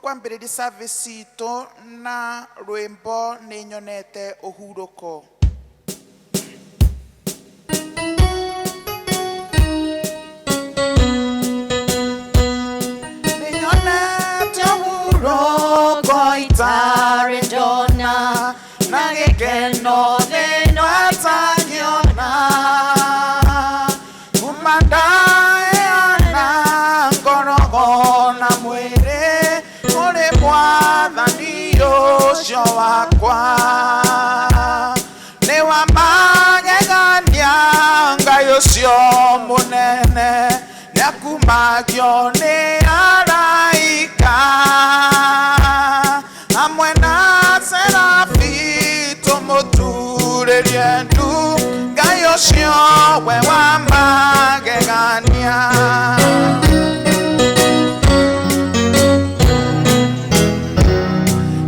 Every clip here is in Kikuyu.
Tũkwambĩrĩria service itũ na rwĩmbo Nĩ Nyonete Ũhurũko. Nĩnyonete ũhurũko itarĩ ndona, na gĩkeno thĩ ĩno itangĩona. Kuma ndaheana ngoro na mwĩrĩ kũrĩ Mwathani ũcio wakwa. Nĩ wa magegania Ngai ũcio mũnene, nĩakumagio nĩ araika hamwe na serafi, tũmũturĩrie ndu Ngai ũcio we wa magegania.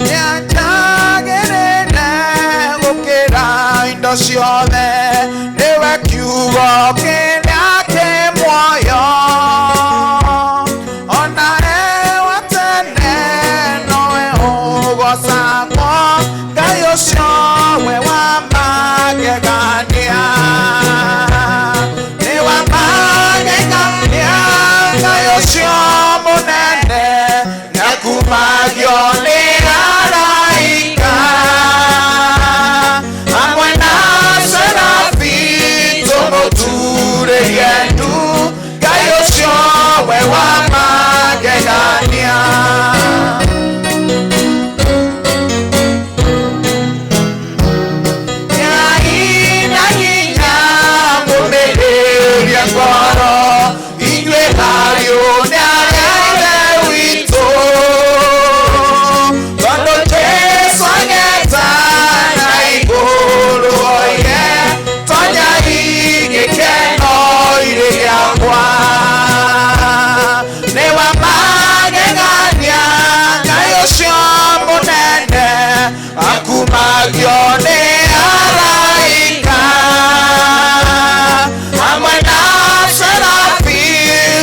Nĩanjagĩrĩire gũkĩra indo ciothe, nĩwe kiugo kĩrĩa kĩ muoyo. Ona ewa tene nowe ũgocagwo, Ngai ũcio we wa magegania. Nĩ wa magegania Ngai ũcio mũnene, nĩakumagio nĩ araika hamwe na serafi, tũmũturĩrie ndu Ngai ũcio we wa magegania. Ngai na hinya mũmĩrĩrie ngoro, inyuĩ ariũ nĩ arĩa Ithe witũ, tondũ Jesũ ageta na igũrũ oige, tonyai gĩkeno-inĩ gĩakwa. Nĩ wa magegania Ngai ũcio mũnene, akumagio nĩ araika hamwe na serafi,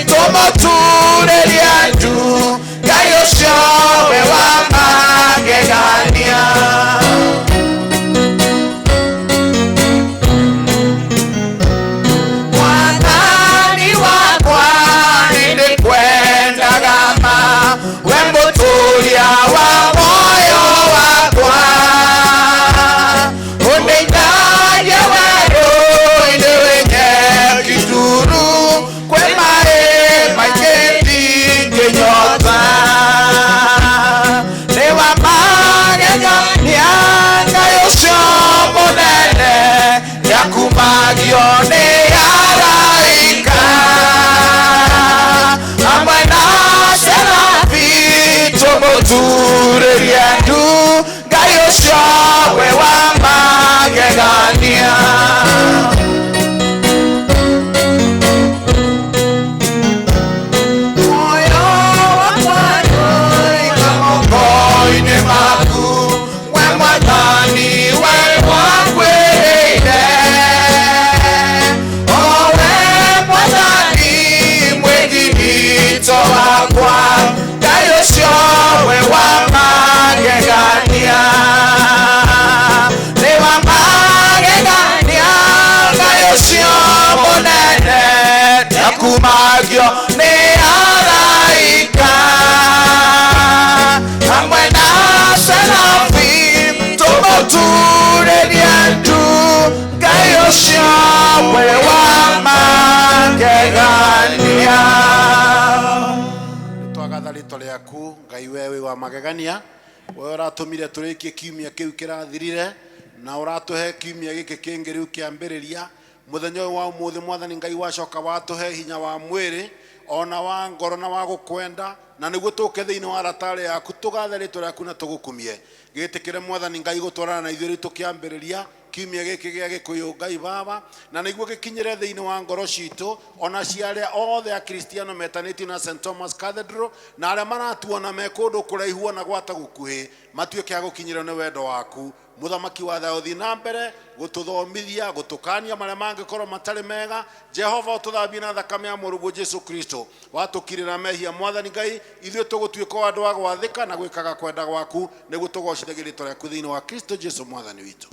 tũmũturĩrie ndu Ngai ũcio we wa magegania. Mwathani wakwa nĩndĩkwendaga ma, we mũtũũria wa muoyo wakwa, ũndeithagia werũ-inĩ wĩ nyeki nduru, kwĩ maĩ maingĩ ndingĩnyota. Nĩ wa magegania Ngai ũcio mũnene, nĩakumagio nĩ araika hamwe na serafi, tũmũturĩrie ndu Ngai ũcio we wa magegania. Muoyo wakwa ndũiga moko-inĩ maku, we Mwathani we wakwĩrĩire, o we Mwathani mwĩgirito wakwa, Ngai ũcio we wa magegania. Nĩ wa magegania Ngai ũcio mũnene, nĩakumagio nĩ araika hamwe na serafi, tũmũturĩrie ndu Ngai ũcio we wa magegania. Twagatha rĩtwa rĩaku Ngai, we wĩ wa magegania, we ũratũmire tũrĩkie kiumia kĩu kĩrathirire na ũratũhe kiumia gĩkĩ kĩngĩ rĩu kĩambĩrĩria mũthenya ũyũ wa ũmũthĩ. Mwathani Ngai, wacoka watũhe hinya wa mwĩrĩ ona wa ngoro na wa gũkwenda, na nĩguo tũke thĩinĩ wa ratarĩ yaku tũgathe rĩtwa rĩaku na tũgũkumie. Gĩtĩkĩre, Mwathani Ngai, gũtwarana na ithuĩ rĩu tũkĩambĩrĩria kiumia gĩkĩ gĩa Gĩkũyũ, Ngai Baba, na nĩguo gĩkinyĩre thĩinĩ wa ngoro citũ ona cia arĩa othe Akristiano metanĩtio na St Thomas Cathedral na arĩa maratuona me kũndũ kũraihu ona gwata gũkuhĩ, matuĩke a gũkinyĩrwo nĩ wendo waku. Mũthamaki wa thayũ, thiĩ na mbere gũtũthomithia, gũtũkania marĩa mangĩkorwo matarĩ mega. Jehova, ũtũthambie na thakame ya mũrũguo Jesu Kristo, watũkirĩra mehia. Mwathani Ngai, ithuĩ tũgũtuĩka o andũ a gwathĩka na gwĩkaga kwenda gwaku, nĩguo tũgocithagie rĩtwa rĩaku thĩinĩ wa Kristo Jesu Mwathani witũ.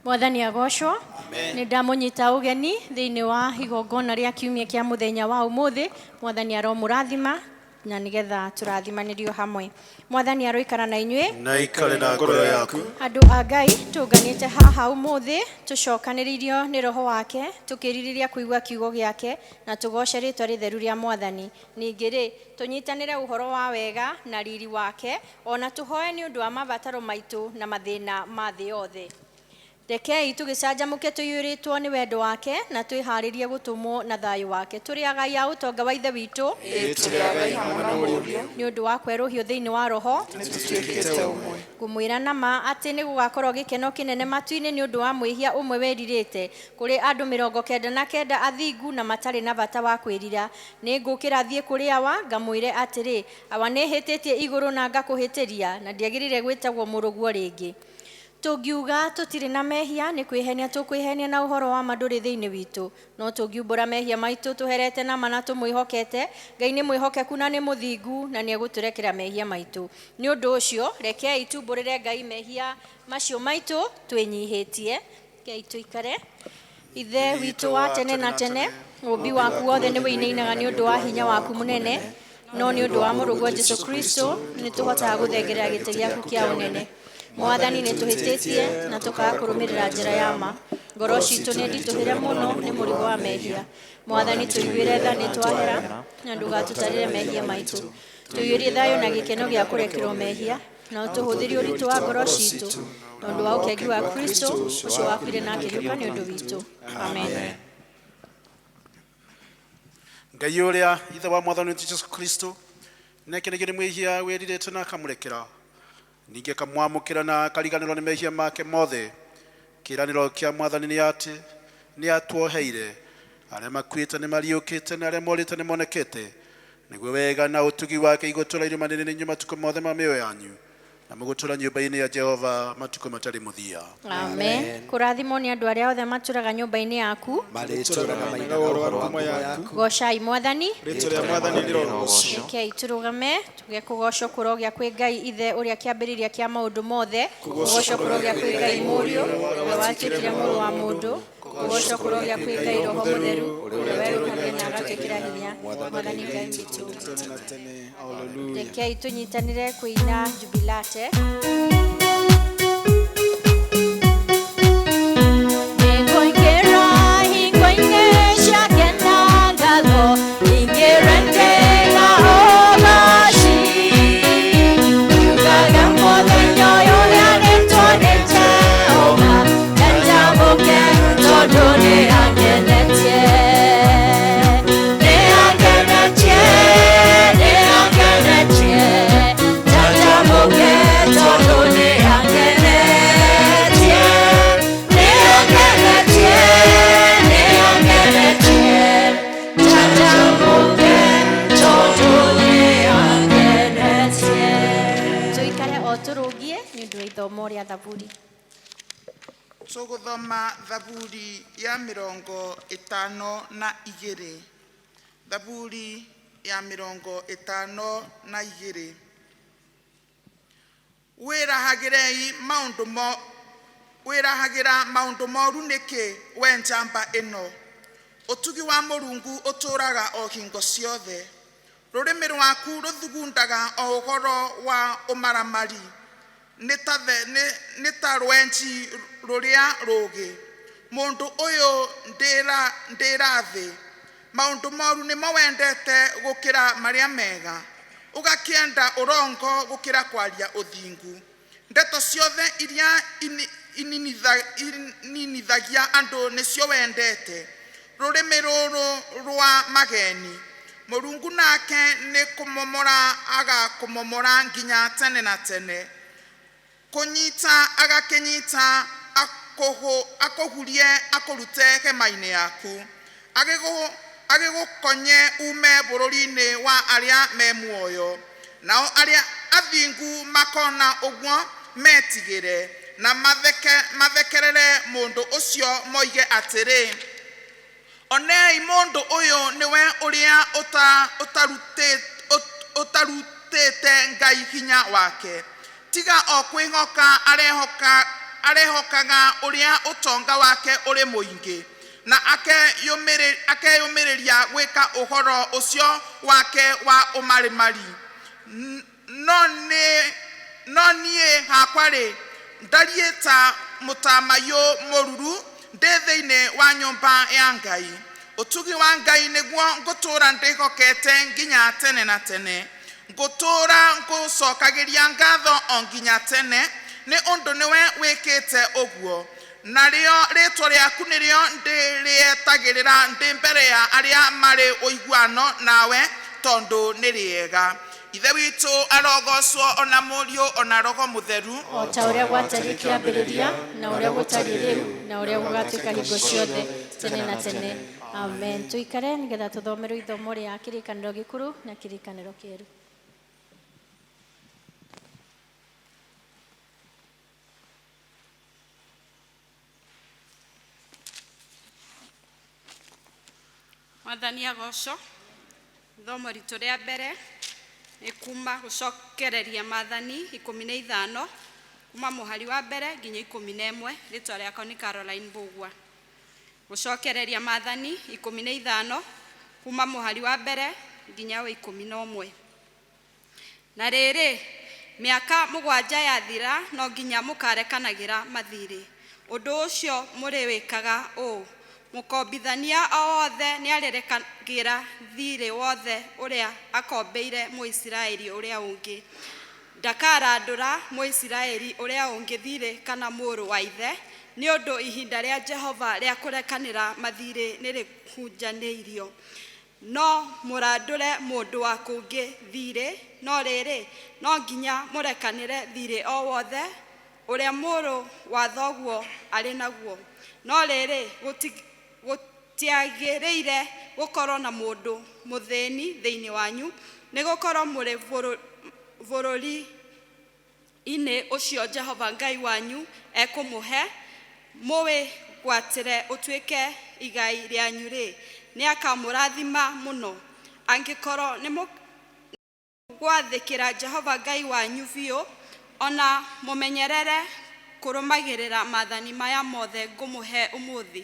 Mwathani agocwo. Nĩ ndamũnyita ũgeni thĩinĩ wa igongona rĩa kiumia kĩa mũthenya wa ũmũthĩ. Mwathani aromũrathima na nĩgetha tũrathimanĩrio hamwe. Mwathani aroikara na inyuĩ. Na ikare na ngoro yaku. Andũ a Ngai, tũnganĩte haha ũmũthĩ tũcokanĩrĩirio nĩ Roho wake, tũkĩrirĩria kũigua kiugo gĩake na tũgoce rĩtwa rĩtheru rĩa Mwathani. Ningĩ rĩ, tũnyitanĩre ũhoro wa wega na riri wake, ona tũhoe nĩ ũndũ wa mabataro maitũ na mathĩna ma thĩ yothe. Rekei tũgĩcanjamũke tũiyũrĩtwo nĩ wendo wake na twĩharĩrie gũtũmwo na thayũ wake. Tũrĩ agai a ũtonga wa Ithe witũ Ĩĩ, tũrĩ agai hamwe na Mũriũ, nĩ ũndũ wa kwerũhio thĩinĩ wa Roho. Nĩ tũtuĩkĩte ũmwe. Ngũmwĩra na ma atĩ nĩ gũgakorwo gĩkeno kĩnene matu-inĩ nĩ ũndũ wa mwĩhia ũmwe werirĩte, kũrĩ andũ 99 athingu na matarĩ na bata wa kwĩrira. Nĩ ngũkĩra thiĩ kũrĩ Awa ngamwĩre atĩrĩ, Awa, nĩ hĩtĩtie igũrũ na ngakũhĩtĩria, na ndiagĩrĩire gwĩtagwo mũrũguo rĩngĩ. Tũngiuga tũtirĩ na mehia, nĩ kwĩhenia tũkwĩhenia na ũhoro wa ma ndũrĩ thĩinĩ witũ. No tũngiumbũra mehia maitũ tũherete na ma na tũmwĩhokete, Ngai nĩ mwĩhokeku na nĩ mũthingu na nĩ egũtũrekera mehia maitũ. Nĩ ũndũ ũcio, rekei tumbũrĩre Ngai mehia macio maitũ twĩnyihĩtie. Rekei tũikare. Ithe witũ wa tene na tene, ũũmbi waku wothe nĩ wĩinainaga nĩ ũndũ wa hinya waku mũnene, no nĩ ũndũ wa mũrũguo Jesu Kristo nĩ tũhotaga gũthengerera gĩtĩ gĩaku kĩa ũnene. Mwathani, nĩ tũhĩtĩtie na tũkaga kũrũmĩrĩra njĩra ya ma. Ngoro citũ nĩ nditũhĩre mũno nĩ mũrigo wa mehia. Mwathani, tũiguĩre tha nĩ twahera na ndũgatũtarĩre mehia maitũ. Tũiyũrie thayũ na gĩkeno gĩa kũrekerwo mehia, na ũtũhũthĩrie ũritũ wa ngoro citũ na ũndũ wa ũkengi wa Kristo ũcio wakuire na akĩriũka nĩ ũndũ witũ. Amen. Ngai ũrĩa Ithe wa Mwathani witũ Jesu Kristo nĩakenagio nĩ mwĩhia wĩrirĩte na akamũrekera, ningĩ akamwamũkĩra na akariganĩrwo nĩ mehia make mothe. Kĩĩranĩro kĩa Mwathani nĩ atĩ nĩ atuoheire. Arĩa makuĩte nĩ mariũkĩte na arĩa morĩte nĩ monekete, nĩguo wega na ũtugi wake igũtũra irũmanĩrĩire na inyuĩ matukũ mothe ma mĩoyo yanyu, na mũgũtũra nyũmba-inĩ ya Jehova matukũ matarĩ mũthia. Amen. Kũrathimwo nĩ andũ arĩa othe matũraga nyũmba-inĩ yaku. Marĩtũraga mainaga ũhoro wa ngumo yaku. Gocai Mwathani. Rĩtwa rĩa Mwathani rĩrogocwo. Rekei tũrũgame tuge kũgocwo kũrogĩa kwĩ Ngai Ithe ũrĩa kĩambĩrĩria kĩa maũndũ mothe, kũgocwo kũrogĩa kwĩ Ngai Mũriũ ũrĩa watuĩkire mũrũ wa mũndũ, kũgocwo kũrogĩa kwĩ Ngai Roho Mũtheru ũrĩa werũhagia na agatwĩkĩra hinya. Mwathani Ngai witũ. Tene na tene. Hallelujah. Rekei tũnyitanĩre kũina Jubilate. Nĩngũingĩra hingo-inĩ ciake na ngatho, ingĩre ndĩ na ũgooci. Njugaga mũthenya ũyũ ũheanĩtwo nĩ Jehova, njanjamũke tondũ nĩangenetie. Nĩangenetie, nĩangenetie, njanjamũke tondũ nĩangenetie. Nĩangenetie, nĩangenetie, njanjamũke tondũ nĩangenetie. Tũikare o tũrũngie nĩ ũndũ wa ithomo rĩa Thaburi. Tũgũthoma Thaburi ya 52. Thaburi ya 52. Wĩrahagĩrei maũndũ mo wĩrahagĩra maũndũ moru nĩkĩ, we njamba ĩno? Ũtugi wa Mũrungu ũtũũraga o hingo ciothe. Rũrĩmĩ rwaku rũthugundaga o ũhoro wa ũmaramari, nĩ ta rwenji rũrĩa rũũgĩ. Mũndũ ũyũ ndĩra thĩ, maũndũ moru nĩmo wendete gũkĩra marĩa mega, ũgakĩenda ũrongo gũkĩra kwaria ũthingu. Ndeto ciothe iria ininithagia andũ nĩcio wendete. Rũrĩmĩ rũrũ rwa mageni, Mũrungu nake nĩ kũmomora agakũmomora nginya tene na tene. Kũnyita agakĩnyita, akũhurie akũrute hema-inĩ yaku, agĩgũkonye ume bũrũri-inĩ wa arĩa me muoyo. Nao arĩa athingu makona ũguo metigĩre, Na mathekerere mũndũ ũcio moige atĩrĩ, onei mũndũ ũyũ nĩwe ũrĩa ũtarutĩte Ngai hinya wake, tiga o kwĩhoka arehokaga ũrĩa ũtonga wake ũrĩ mũingĩ, na akeyũmĩrĩria gwĩka ũhoro ũcio wake wa ũmaramari. No niĩ hakwa-rĩ, ndariĩ ta mũtamaiyũ mũruru ndĩ thĩinĩ wa nyũmba ya Ngai. Ũtugi wa Ngai nĩguo ngũtũũra ndĩhokete nginya tene na tene. Ngũtũũra ngũcokagĩria ngatho o nginya tene, nĩ ũndũ nĩwe wĩkĩte ũguo. Narĩo rĩĩtwa rĩaku nĩrĩo ndĩrĩetagĩrĩra ndĩ mbere ya arĩa marĩ ũiguano nawe, tondũ nĩ rĩega. Ithe witũ arogocwo ona Mũriũ ona Roho Mũtheru, o ta ũrĩa gwatariĩ kĩambĩrĩria, na ũrĩa gũtariĩ rĩu, na ũrĩa gũgatuĩka hingo ciothe tene na tene. Amen. Tũikare nĩgetha tũthomerwo ithomo rĩa kĩrĩkanĩro gĩkũrũ na kĩrĩkanĩro kĩerũ. Mwathani agocwo. Ithomo ritũ rĩa mbere nĩ kuma gũcokereria maathani 15, kuma mũhari wa mbere nginya 11. Rĩtwa rĩakwa nĩ Caroline Mbugua. Gũcokereria maathani 15, kuma mũhari wa mbere nginya wa 11. Na rĩrĩ, mĩaka 7 yathira, no nginya mũkarekanagĩra mathirĩ. Ũndũ ũcio mũrĩwĩkaga ũũ: mũkombithania o wothe nĩarĩrekagĩra thirĩ wothe ũrĩa akombeire Mũisiraeli ũrĩa ũngĩ. Ndakarandũra Mũisiraeli ũrĩa ũngĩ thirĩ kana mũrũ wa ithe, nĩ ũndũ ihinda rĩa Jehova rĩa kũrekanĩra mathirĩ nĩrĩhunjanĩirio. No mũrandũre mũndũ wa kũngĩ thirĩ, no rĩrĩ, no nginya mũrekanĩre thirĩ o wothe ũrĩa mũrũ wa thoguo arĩ naguo. No rĩrĩ, gũtiagĩrĩire gũkorwo na mũndũ mũthĩni thĩinĩ wanyu, nĩgũkorwo mũrĩ bũrũri-inĩ ũcio Jehova Ngai wanyu ekũmũhe mũwĩgwatĩre ũtuĩke igai rĩanyu-rĩ, nĩakamũrathima mũno. Angĩkorwo nĩmũgwathĩkĩra Jehova Ngai wanyu biũ, ona mũmenyerere kũrũmagĩrĩra maathani maya mothe ngũmũhe ũmũthĩ,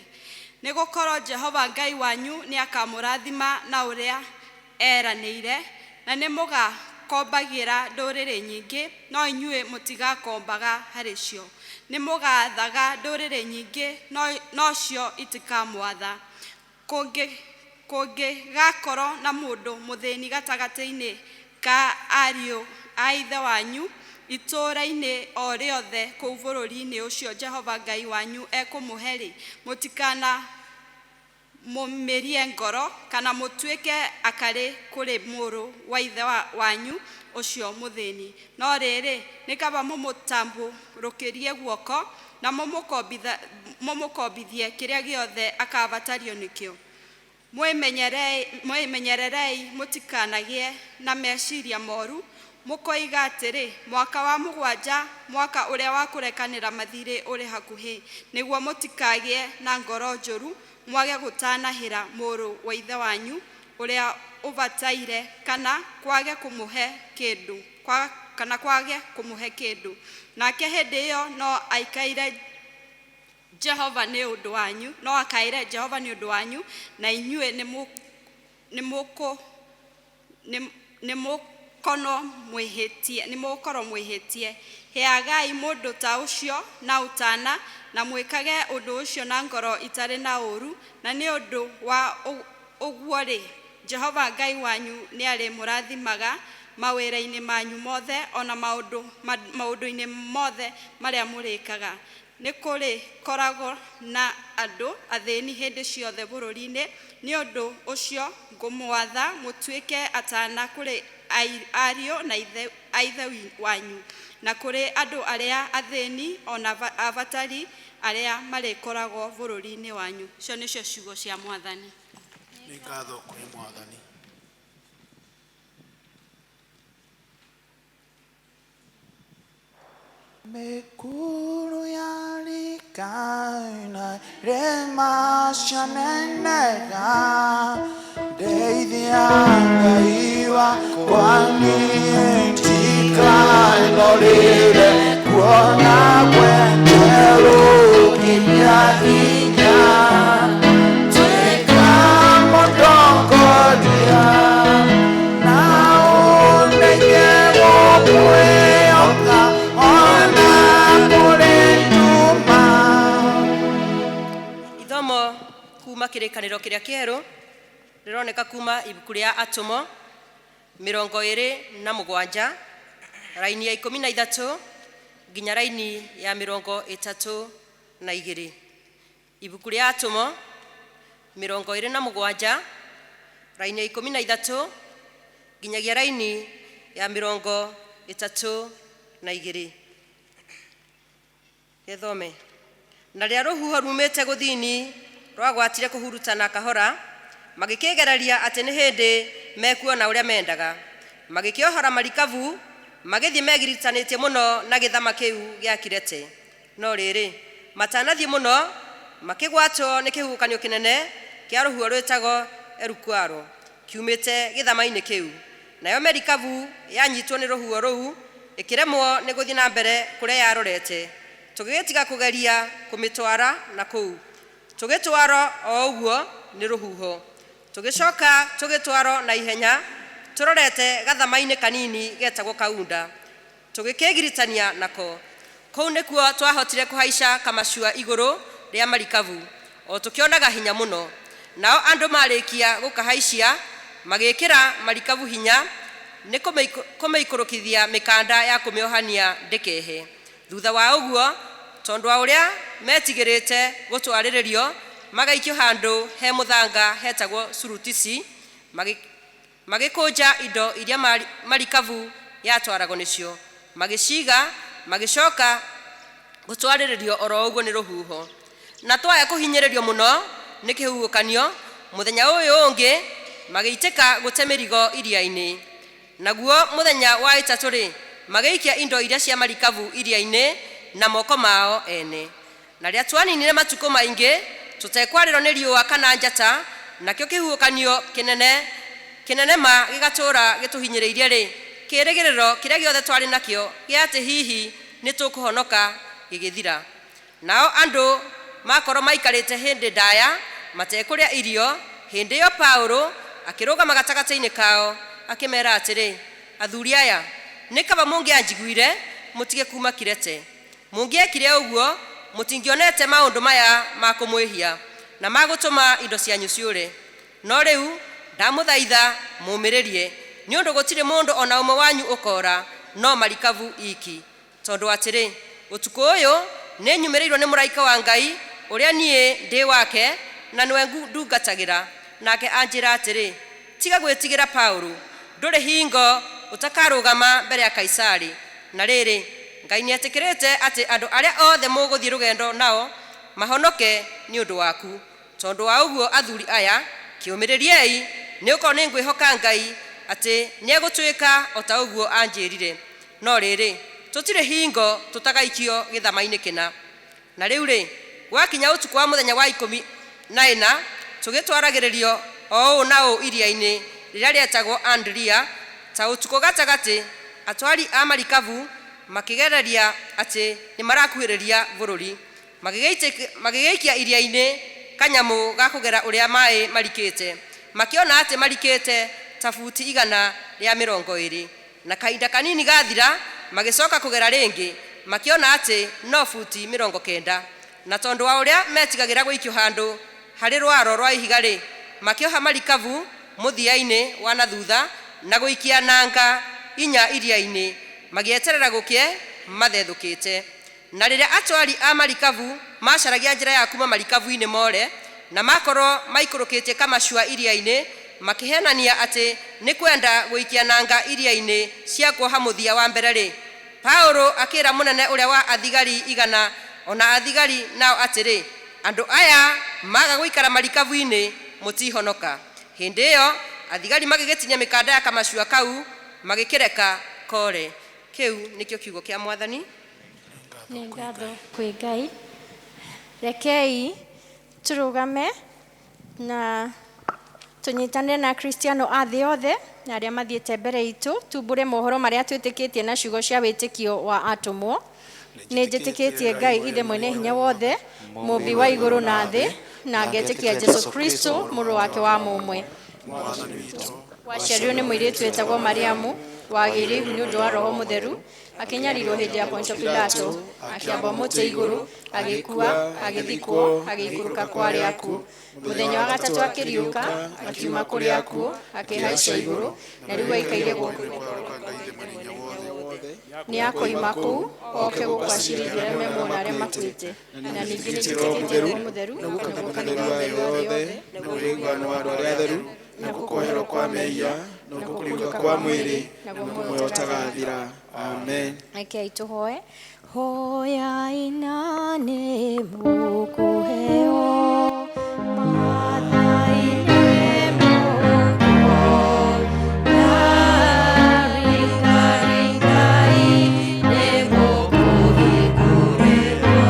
nĩgũkorwo Jehova Ngai wanyu nĩakamũrathima na ũrĩa eranĩire, na nĩmũgakombagĩra ndũrĩrĩ nyingĩ, no inyuĩ mũtigakombaga harĩ cio. Nĩmũgaathaga ndũrĩrĩ nyingĩ, nocio itikamwatha. Kũngĩgakorwo na mũndũ mũthĩni gatagatĩ-inĩ ka ariũ a ithe wanyu itũũra-inĩ o rĩothe kũu bũrũri-inĩ ũcio Jehova Ngai wanyu ekũmũhe-rĩ, mũtikana mũmĩrie ngoro kana mũtuĩke akarĩ kũrĩ mũrũ wa ithe wanyu ũcio mũthĩni. No rĩrĩ, nĩ kaba mũmũtambũrũkĩrie guoko na mũmũkombithie kĩrĩa gĩothe akabatario nĩkĩo. Mwĩmenyererei mũtikanagĩe na meciria moru, mũkoiga atĩrĩ, mwaka wa 7, mwaka ũrĩa wa kũrekanĩra mathirĩ ũrĩ hakuhĩ, nĩguo mũtikagĩe na ngoro njũru, mwage gũtanahĩra mũrũ wa ithe wanyu ũrĩa ũbataire, kana kwage kũmũhe kĩndũ, kana kwage kũmũhe kĩndũ. Nake hĩndĩ ĩyo no aikaire Jehova nĩ ũndũ wanyu, no akaĩre Jehova nĩ ũndũ wanyu, na inyuĩ nĩmũkorwo mwĩhĩtie. Heagai mũndũ ta ũcio na ũtana, na mwĩkage ũndũ ũcio na ngoro itarĩ na ũũru, na nĩ ũndũ wa ũguo-rĩ, Jehova Ngai wanyu nĩarĩmũrathimaga mawĩra-inĩ manyu mothe, ona maũndũ-inĩ mothe marĩa mũrĩkaga. Nĩ kũrĩkoragwo na andũ athĩni hĩndĩ ciothe bũrũri-inĩ, nĩ ũndũ ũcio ngũmwatha mũtuĩke atana kũrĩ ariũ na a ithe wanyu, na kũrĩ andũ arĩa athĩni ona abatari arĩa marĩkoragwo bũrũri-inĩ wanyu. Icio nĩcio ciugo cia Mwathani. Nĩ ngatho kũrĩ Mwathani. Mĩkuru yarikaina irĩma cianenega, ndeithia Ngai wakwa niĩ ndikanũrĩre kuona kwenderwo nginya hinya. Tuĩka mũtongoria na ũndeithie gũkwĩhoka ona kũrĩ nduma. Ithomo kuma kĩrĩkanĩro kĩrĩa kĩerũ rĩroneka kuma ibuku rĩa Atũmwo 27 raini ya 13 nginya raini ya 32. Ibuku rĩa Atũmwo 27 raini ya 13 nginyagia raini ya 32. Gĩthome. Na rĩrĩa rũhuho rumĩte gũthini rwagwatire kũhurutana kahora, magĩkĩgereria atĩ nĩ hĩndĩ mekuona ũrĩa mendaga, magĩkĩohora marikabu magĩthiĩ megiritanĩtie mũno na gĩthama kĩu gĩa Kirete. No rĩrĩ, matanathiĩ mũno makĩgwatwo nĩ kĩhuhũkanio kĩnene kĩa rũhuho rwĩtagwo Erukwaro kiumĩte gĩthama-inĩ kĩu. Nayo merikabu yanyitwo nĩ rũhuho rũu ĩkĩremwo nĩ gũthiĩ na mbere kũrĩa yarorete, tũgĩgĩtiga kũgeria kũmĩtwara na kũu, tũgĩtwarwo o ũguo nĩ rũhuho. Tũgĩcoka tũgĩtwarwo na ihenya tũrorete gathama-inĩ kanini getagwo Kaunda, tũgĩkĩgiritania nako. Kũu nĩkuo twahotire kũhaica kamacua igũrũ rĩa marikabu o tũkĩonaga hinya mũno. Nao andũ marĩkia gũkahaicia magĩkĩra marikabu hinya nĩ kũmĩikũrũkithia mĩkanda ya kũmĩohania ndĩkehe. Thutha wa ũguo, tondũ wa ũrĩa metigĩrĩte gũtwarĩrĩrio, magaikio handũ he mũthanga hetagwo Surutisi, magĩkũnja indo iria marikabu yatwaragwo nĩcio, magĩciga, magĩcoka gũtwarĩrĩrio oro ũguo nĩ rũhuho. Na twaya kũhinyĩrĩrio mũno nĩ kĩhuhũkanio, mũthenya ũyũ ũngĩ magĩitĩka gũte mĩrigo iria-inĩ. Naguo mũthenya wa ĩtatũ rĩ, magĩikia indo iria cia marikabu iria-inĩ na moko mao ene. Na rĩrĩa twaninire matukũ maingĩ tũtekwarĩrwo nĩ riũa kana njata, nakĩo kĩhuhũkanio kĩnene kĩnene ma gĩgatũũra gĩtũhinyĩrĩirie rĩ, kĩĩrĩgĩrĩro kĩrĩa gĩothe twarĩ nakĩo gĩa atĩ hihi nĩ tũkũhonoka gĩgĩthira. Nao andũ makorwo maikarĩte hĩndĩ ndaya matekũrĩa irio, hĩndĩ ĩyo Paũlũ akĩrũgama gatagatĩ-inĩ kao akĩmera atĩrĩ, athuri aya, nĩ kaba mũngĩanjiguire mũtige kuma Kirete. Mũngĩekire ũguo mũtingĩonete maũndũ maya ma kũmwĩhia na magũtũma indo cianyu ciũre. No rĩu ndamũthaitha mũmĩrĩrie, nĩ ũndũ gũtirĩ mũndũ ona ũmwe wanyu ũkora, no marikabu iki. Tondũ atĩrĩ, ũtukũ ũyũ nĩ nyumĩrĩirwo nĩ mũraika wa Ngai ũrĩa niĩ ndĩ wake na nĩwe ndungatagĩra, nake anjĩra atĩrĩ, tiga gwĩtigĩra Paũlũ, ndũrĩ hingo ũtakarũgama mbere ya Kaisari. Na rĩrĩ, Ngai nĩetĩkĩrĩte atĩ andũ arĩa othe mũgũthiĩ rũgendo nao mahonoke nĩ ũndũ waku. Tondũ wa ũguo athuri aya, kĩũmĩrĩriei, nĩ ũkorwo nĩ ngwĩhoka Ngai atĩ nĩegũtuĩka o ta ũguo anjĩrire. No rĩrĩ, tũtirĩ hingo tũtagaikio gĩthama-inĩ kĩna. Na rĩu rĩ, gwakinya ũtukũ wa mũthenya wa 14, tũgĩtwaragĩrĩrio o ũũ na ũũ iria-inĩ rĩrĩa rĩetagwo Andria, ta ũtukũ gatagatĩ, atwari a marikabu makĩgereria atĩ nĩ marakuhĩrĩria bũrũri, magĩgĩikia iria-inĩ kanyamũ ga kũgera ũrĩa maĩ marikĩte, makĩona atĩ marikĩte ta buti 120. Na kahinda kanini gathira magĩcoka kũgera rĩngĩ, makĩona atĩ no buti 90. Na tondũ wa ũrĩa metigagĩra gũikio handũ harĩ rwaro rwa ihiga rĩ, makĩoha marikabu mũthia-inĩ wa na thutha na gũikia nanga 4 iria-inĩ, magĩeterera gũkĩe mathethũkĩte. Na rĩrĩa atwari a marikabu macaragia njĩra ya kuma marikabu-inĩ more, na makorwo maikũrũkĩtie kamacua iria-inĩ, makĩhenania atĩ nĩ kwenda gũikia nanga iria-inĩ cia kuoha mũthia wa mbere rĩ, Paũlũ akĩra mũnene ũrĩa wa athigari 100 ona athigari nao atĩrĩ, andũ aya maga gũikara marikabu-inĩ mũtihonoka. Hĩndĩ ĩyo athigari magĩgĩtinia mĩkanda ya kamacua kau magĩkĩreka kore. Kĩu nĩkĩo kiugo kĩa Mwathani. Nĩ ngatho kwĩ Ngai. Rekei tũrũgame na tũnyitanĩre na Akristiano a thĩ yothe na arĩa mathiĩte mbere itũ, tumbũre mohoro marĩa twĩtĩkĩtie na ciugo cia wĩtĩkio wa atũmwo. Nĩ njĩtĩkĩtie Ngai Ithe mwene hinya wothe, mũmbi wa igũrũ na thĩ, na ngetĩkia Jesu Kristo mũrũ wake wa mũmwe, waciarirwo nĩ mũirĩtu wĩtagwo Mariamu, wagĩire ihu nĩ ũndũ wa Roho Mũtheru, akĩnyarirwo hĩndĩ ya Pontio Pilato, akĩambwo mũtĩ igũrũ, agĩkua, agĩthikwo, agĩikũrũka kwa arĩa akuũ. Mũthenya wa gatatũ akĩriũka, akiuma kũrĩa akuũ, akĩhaica igũrũ, na rĩu aikaire guoko-inĩ kwa Ngai Ithe Mwene-Hinya-Wothe. Nĩ akoima kũu oke gũkũ acirithie arĩa me muoyo na arĩa makuĩte. Na ningĩ nĩ njĩtĩkĩtie Roho Mũtheru, naguo kanitha mũtheru wa thĩ yothe, na ũiguano wa andũ arĩa atheru, na kuoherwo kwa mehia, na kũriũka kwa mwĩrĩ, na muoyo ũtagathira. Amen. Rekei tũhoe. Hoyai na nĩ mũkũheo, mathai nĩ mũkuona, ringaringai nĩ mũkũhingũrĩrwo.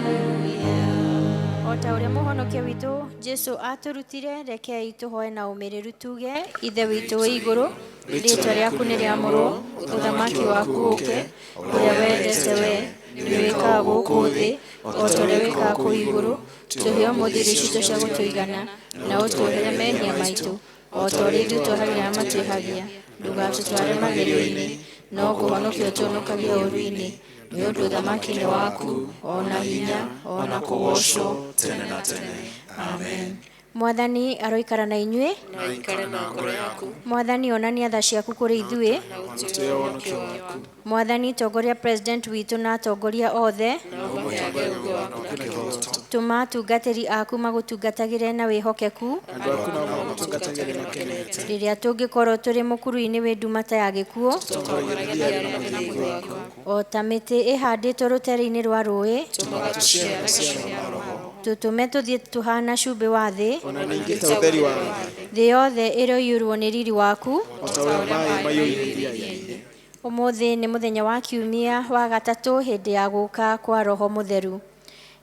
Hallelujah, O ta ũrĩa mũhonokia witũ Jesu atũrutire, rekei tũhoe na ũmĩrĩru tuge: Ithe witũ wĩ igũrũ, rĩĩtwa rĩaku nĩ rĩamũrwo, ũthamaki waku ũke, ũrĩa wendete we nĩ wĩkaga gũkũ thĩ o ta ũrĩa wĩkaga kũu igũrũ. Tũhe ũmũthĩ irio citũ cia gũtũigana, na ũtuohere mehia maitũ o ta ũrĩa ithuĩ tuohagĩra arĩa matwĩhagia. Ndũgatũtware magerio-inĩ, no kũhonokia ũtũhonokagie ũũru-inĩ. Nĩ ũndũ ũthamaki nĩ waku, o na hinya, o na kũgoocwo tene na tene. Amen. Mwathani aroikara na inyuĩ. Na aikare na ngoro yaku. Mwathani onania tha ciaku kũrĩ ithuĩ. Na ũtũhe ũhonokio waku. Mwathani tongoria president witũ na atongoria othe. Na ũmaheage ũũgĩ waku na kĩhooto. Tũma atungatĩri aku magũtungatagĩre na wĩhokeku. Andũ aku nao magũtungatagĩre makenete. Rĩrĩa tũngĩkorwo tũrĩ mũkuru-inĩ wĩ nduma ta ya gĩkuũ, Tũtongoragie gũthiĩ na mũthingu waku. o ta mĩtĩ ĩhandĩtwo rũtere-inĩ rwa rũĩ, Tũmaga tũciare maciaro ma Roho. Tũtũme tũthiĩ tũhana cumbĩ wa thĩ. O na ningĩ ta ũtheri wa thĩ. Thĩ yothe ĩroiyũrwo nĩ riri waku. O ta ũrĩa maaĩ maiyũire iria-inĩ. Ũmũthĩ nĩ mũthenya wa kiumia wa gatatũ hĩndĩ ya gũka kwa Roho Mũtheru.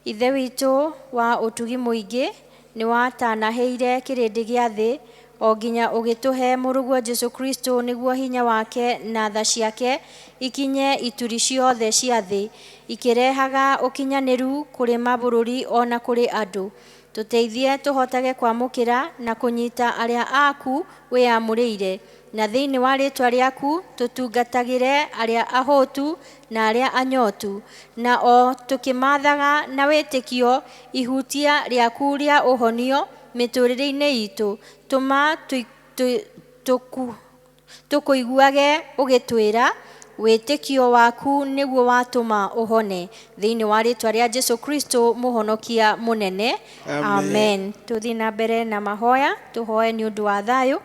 Ithe witũ wa ũtugi mũingĩ nĩ watanahĩire kĩrĩndĩ gĩa thĩ o nginya ũgĩtũhe mũrũguo Jesu Kristo nĩguo hinya wake na tha ciake ikinye ituri ciothe cia thĩ, ikĩrehaga ũkinyanĩru kũrĩ mabũrũri o na kũrĩ andũ. Tũteithie tũhotage kwamũkĩra na kũnyita arĩa aku wĩyamũrĩire, na thĩinĩ wa rĩĩtwa rĩaku tũtungatagĩre arĩa ahũtu na arĩa anyotu, na o tũkĩmathaga na wĩtĩkio ihutia rĩaku rĩa ũhonio mĩtũrĩre-inĩ itũ. Tũma tũkũiguage ũgĩtwĩra wĩtĩkio waku nĩguo watũma ũhone, thĩinĩ wa rĩĩtwa rĩa Jesu Kristo mũhonokia mũnene. Amen. Amen. Tũthiĩ na mbere na mahoya, tũhoe nĩ ũndũ wa thayũ.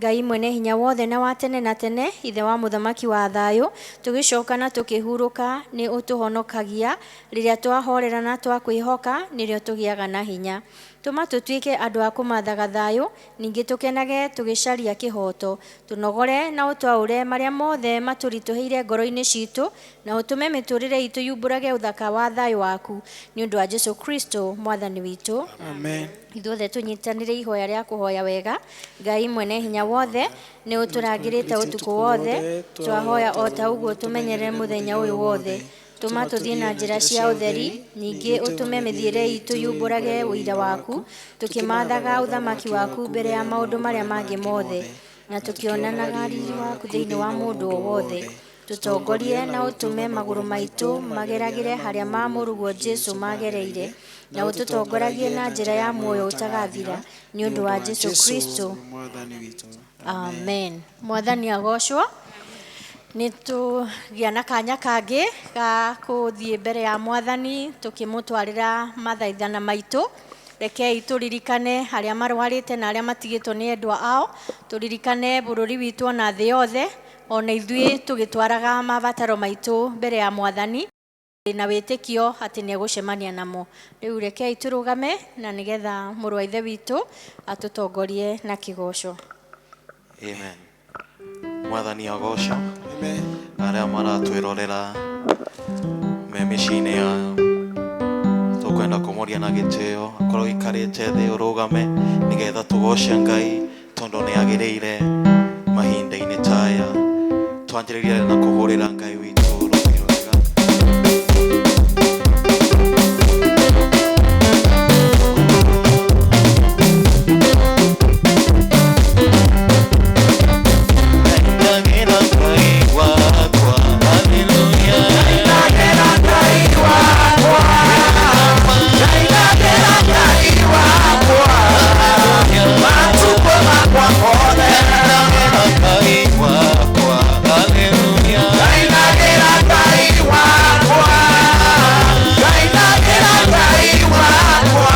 Ngai mwene hinya wothe na wa tene na tene, ithe wa mũthamaki wa thayũ, tũgĩcoka na tũkĩhurũka nĩ ũtũhonokagia. Rĩrĩa twahorera na twakwĩhoka, nĩrĩo tũgĩaga na hinya. Tũma tũtuĩke andũ a kũmathaga thayũ, ningĩ tũkenage tũgĩcaria kĩhooto. Tũnogore na ũtwaũre marĩa mothe matũritũhĩire ngoro-inĩ citũ, na ũtũme mĩtũrĩre itũ yumbũrage ũthaka wa thayũ waku, nĩ ũndũ wa Jesu Kristo mwathani witũ. Amen. Ithuothe tũnyitanĩre ihoya rĩa kũhoya wega. Ngai mwene hinya wothe, nĩ ũtũrangĩrĩte ũtukũ wothe, twahoya o ta ũguo tũmenyerere mũthenya ũyũ wothe. Tũma tũthiĩ na njĩra cia ũtheri, ningĩ ũtũme mĩthiĩre itũ yumbũrage ũira waku, tũkĩmathaga ũthamaki waku mbere ya maũndũ marĩa mangĩ mothe, na tũkĩonanaga riri waku thĩinĩ wa mũndũ o wothe. Tũtongorie na ũtũme magũrũ maitũ mageragĩre harĩa ma mũrũguo Jesu magereire, na ũtũtongoragie na njĩra ya muoyo ũtagathira, nĩ ũndũ wa Jesu Kristo mwathani witũ. Amen. Mwathani agocwo. Nĩ tũgĩa na kanya kangĩ ga kũthiĩ mbere ya mwathani tũkĩmũtwarĩra mathaithana maitũ. Rekei tũririkane arĩa marwarĩte na arĩa matigĩtwo nĩ endwa ao, tũririkane bũrũri witũ ona thĩ yothe, ona ithuĩ tũgĩtwaraga mabataro maitũ mbere ya mwathani na wĩtĩkio atĩ nĩ egũcemania namo. Rĩu rekei tũrũgame na nĩgetha mũrũ wa ithe witũ atũtongorie na kĩgoco. Amen. Mwathani agocwo. Arĩa maratwĩrorera me mĩciĩ-inĩ yao, tũkwenda kũmoria na gĩtĩo akorwo ũikarĩte thĩ ũrũgame nĩgetha tũgoce Ngai tondũ nĩ agĩrĩire mahinda-inĩ taya. Twanjĩrĩrie na kũhũrĩra Ngai witũ rũhĩ rwega. Ngainagĩra Ngai wakwa, hallelujah. Ngainagĩra Ngai wakwa, ngainagĩra Ngai wakwa, matukũ makwa mothe. Ngainagĩra Ngai wakwa, hallelujah. Ngainagĩra Ngai wakwa, ngainagĩra Ngai wakwa,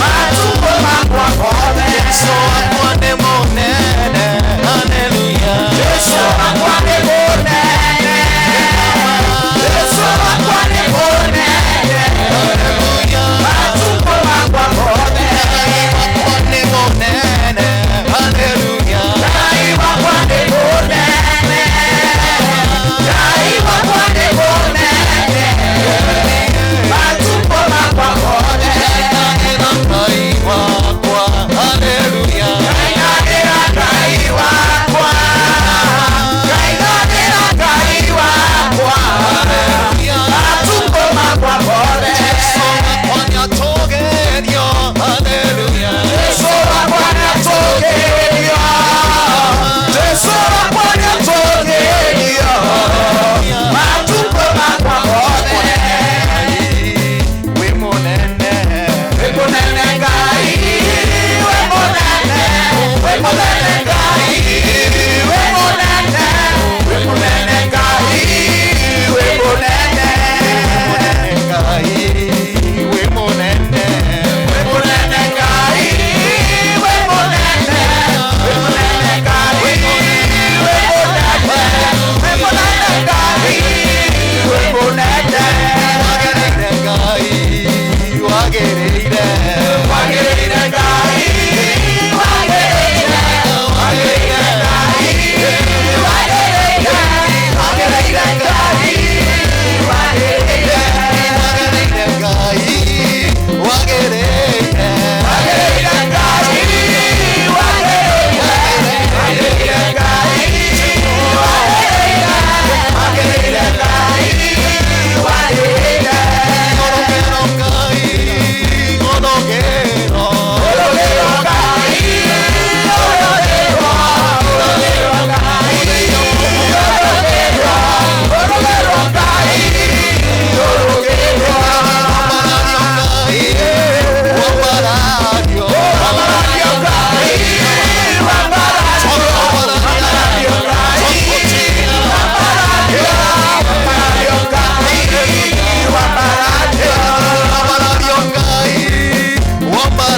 matukũ makwa mothe. Jesu wakwa nĩ mũnene, hallelujah. Jesu wakwa nĩ mũnene, Jesu wakwa nĩ mũnene, hallelujah. Matukũ makwa mothe. Ngai wakwa nĩ mũnene, hallelujah. Ngai wakwa nĩ mũnene, Ngai wakwa nĩ mũnene, matukũ makwa mothe. Ngainagĩra Ngai wakwa, hallelujah. Ngainagĩra Ngai wakwa, ngainagĩra Ngai wakwa, matukũ makwa mothe. Jesu wakwa nĩatũgĩrio, hallelujah. Jesu wakwa nĩatũgĩrio, Jesu wakwa nĩatũgĩrio, matukũ makwa mothe. Wĩ mũnene, wĩ mũnene Ngai, wĩ mũnene, wĩ mũnene Ngai, wĩ mũnene, wĩ mũnene Ngai, wĩ mũnene, Ngai, wĩ mũnene, wĩ mũnene Ngai, wĩ mũnene, wĩ mũnene Ngai, wĩ mũnene, wĩ mũnene Ngai, wĩ mũnene. Wagĩrĩire Ngai, wagĩrĩire, wagĩrĩire Ngai, wagĩrĩire, wagĩrĩire Ngai, wagĩrĩire, wagĩrĩire Ngai, wagĩrĩire, wagĩrĩire Ngai, wagĩrĩire, wagĩrĩire Ngai, wagĩrĩire, wagĩrĩire Ngai, wagĩrĩire, wagĩrĩire Ngai, wagĩrĩire. Orogero Ngai, orogero, orogero Ngai, orogero, orogero Ngai, orogero, orogero Ngai, orogero. Wambarario Ngai, wambarario, wambarario Ngai, wambarario, wambarario Ngai, wambarario, wambarario Ngai, wambarario.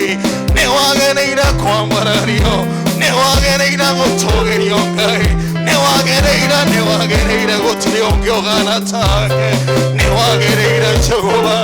Ngai nĩwagĩrĩire kwambarario nĩwagĩrĩire gũtũgĩrio Ngai nĩwagĩrĩire nĩwagĩrĩire gũtirĩ ũngĩ ũgana take nĩwagĩrĩire Jehova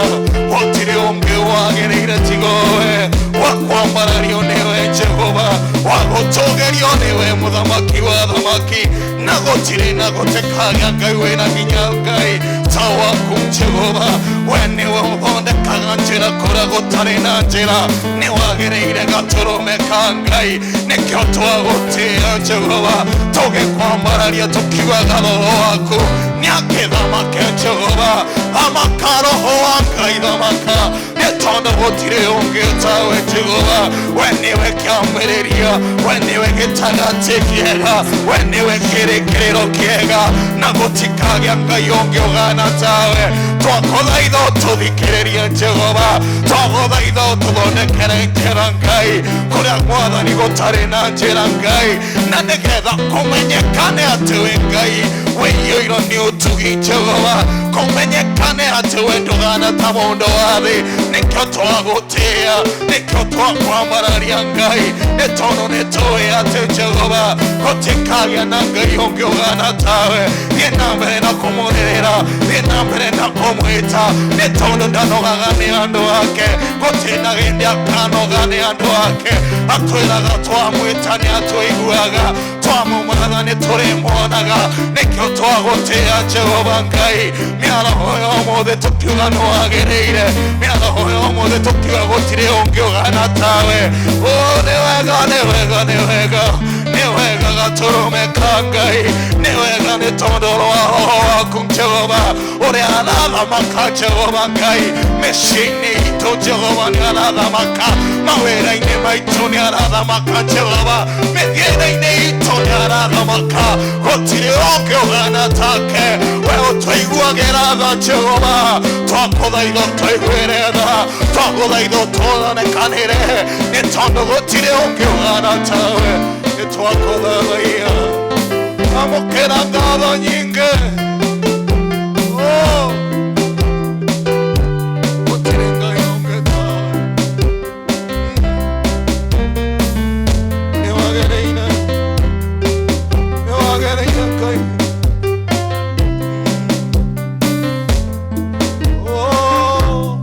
gũtirĩ ũngĩ wagĩrĩire tiga we wakwambarario nĩwe Jehova wagũtũgĩrio nĩwe mũthamaki wa thamaki na gũtirĩ na gũtĩkagia Ngai wĩna hinya Ngai ta waku Jehova we nĩwe ũthondekaga njĩra kũrĩa gũtarĩ na njĩra nĩwagĩrĩire gatũrũme ka Ngai nĩkĩo twagũtĩĩa Jehova tũgĩkwambararia tũkiugaga roho waku nĩakĩthamake Jehova thamaka roho wa Ngai thamaka nĩ tondũ gũtirĩ ũngĩ tawe Jehova we nĩwe kĩambĩrĩria we nĩwe gĩtagatĩ kĩega we nĩwe kĩrĩkĩrĩro kĩega na gũtikagĩa Ngai ũngĩ ũgana tawe twakũthaitha ũtũthikĩrĩrie Jehova twagũthaitha ũtũthondekere njĩra Ngai kũrĩa Mwathani gũtarĩ na njĩra Ngai na nĩgetha kũmenyekane atĩ wĩ Ngai wĩiyũirwo nĩ ũtugi Jehova kũmenyekane atĩ we ndũgana ta mũndũ wa thĩ nĩkĩo twagũtĩĩa nĩkĩo twakwambararia Ngai nĩ tondũ nĩ tũĩ atĩ Jehova gũtikagĩa na Ngai ũngĩ ũgana tawe thiĩ na mbere na kũmũrĩrĩra thiĩ na mbere na kũmwĩta nĩ tondũ ndanogaga nĩ andũ ake gũtirĩ na hĩndĩ akanoga nĩ andũ ake atwĩraga twamwĩta nĩ atũiguaga twamũmatha nĩ tũrĩmuonaga nĩkĩo twagũtĩĩa Jehova Ngai mĩaraho ya ũmũthĩ tũkiuga nĩwagĩrĩire mĩaraho ya ũmũthĩ tũkiuga gũtirĩ ũngĩ ũgana tawe o nĩ wega nĩ wega nĩ wega nĩ wega gatũrũme ka Ngai nĩ wega nĩ tondũ rwa roho waku Jehova ũrĩa arathamaka Jehova Ngai mĩciĩ-inĩ itũ Jehova nĩ arathamaka mawĩra-inĩ maitũ nĩ arathamaka Jehova mĩthiĩre-inĩ itũ nĩ arathamaka gũtirĩ ũngĩ ũgana take we ũtũiguagĩra tha Jehova twakũthaitha ũtũiguĩre tha twakũthaitha ũtũonekanĩre nĩ tondũ gũtirĩ ũngĩ ũgana tawe nĩ twakũthaitha amũkĩra ngatho nyingĩ oh gũtirĩ Ngai ũngĩ tawe nĩwagĩrĩire nĩwagĩrĩire Ngai oh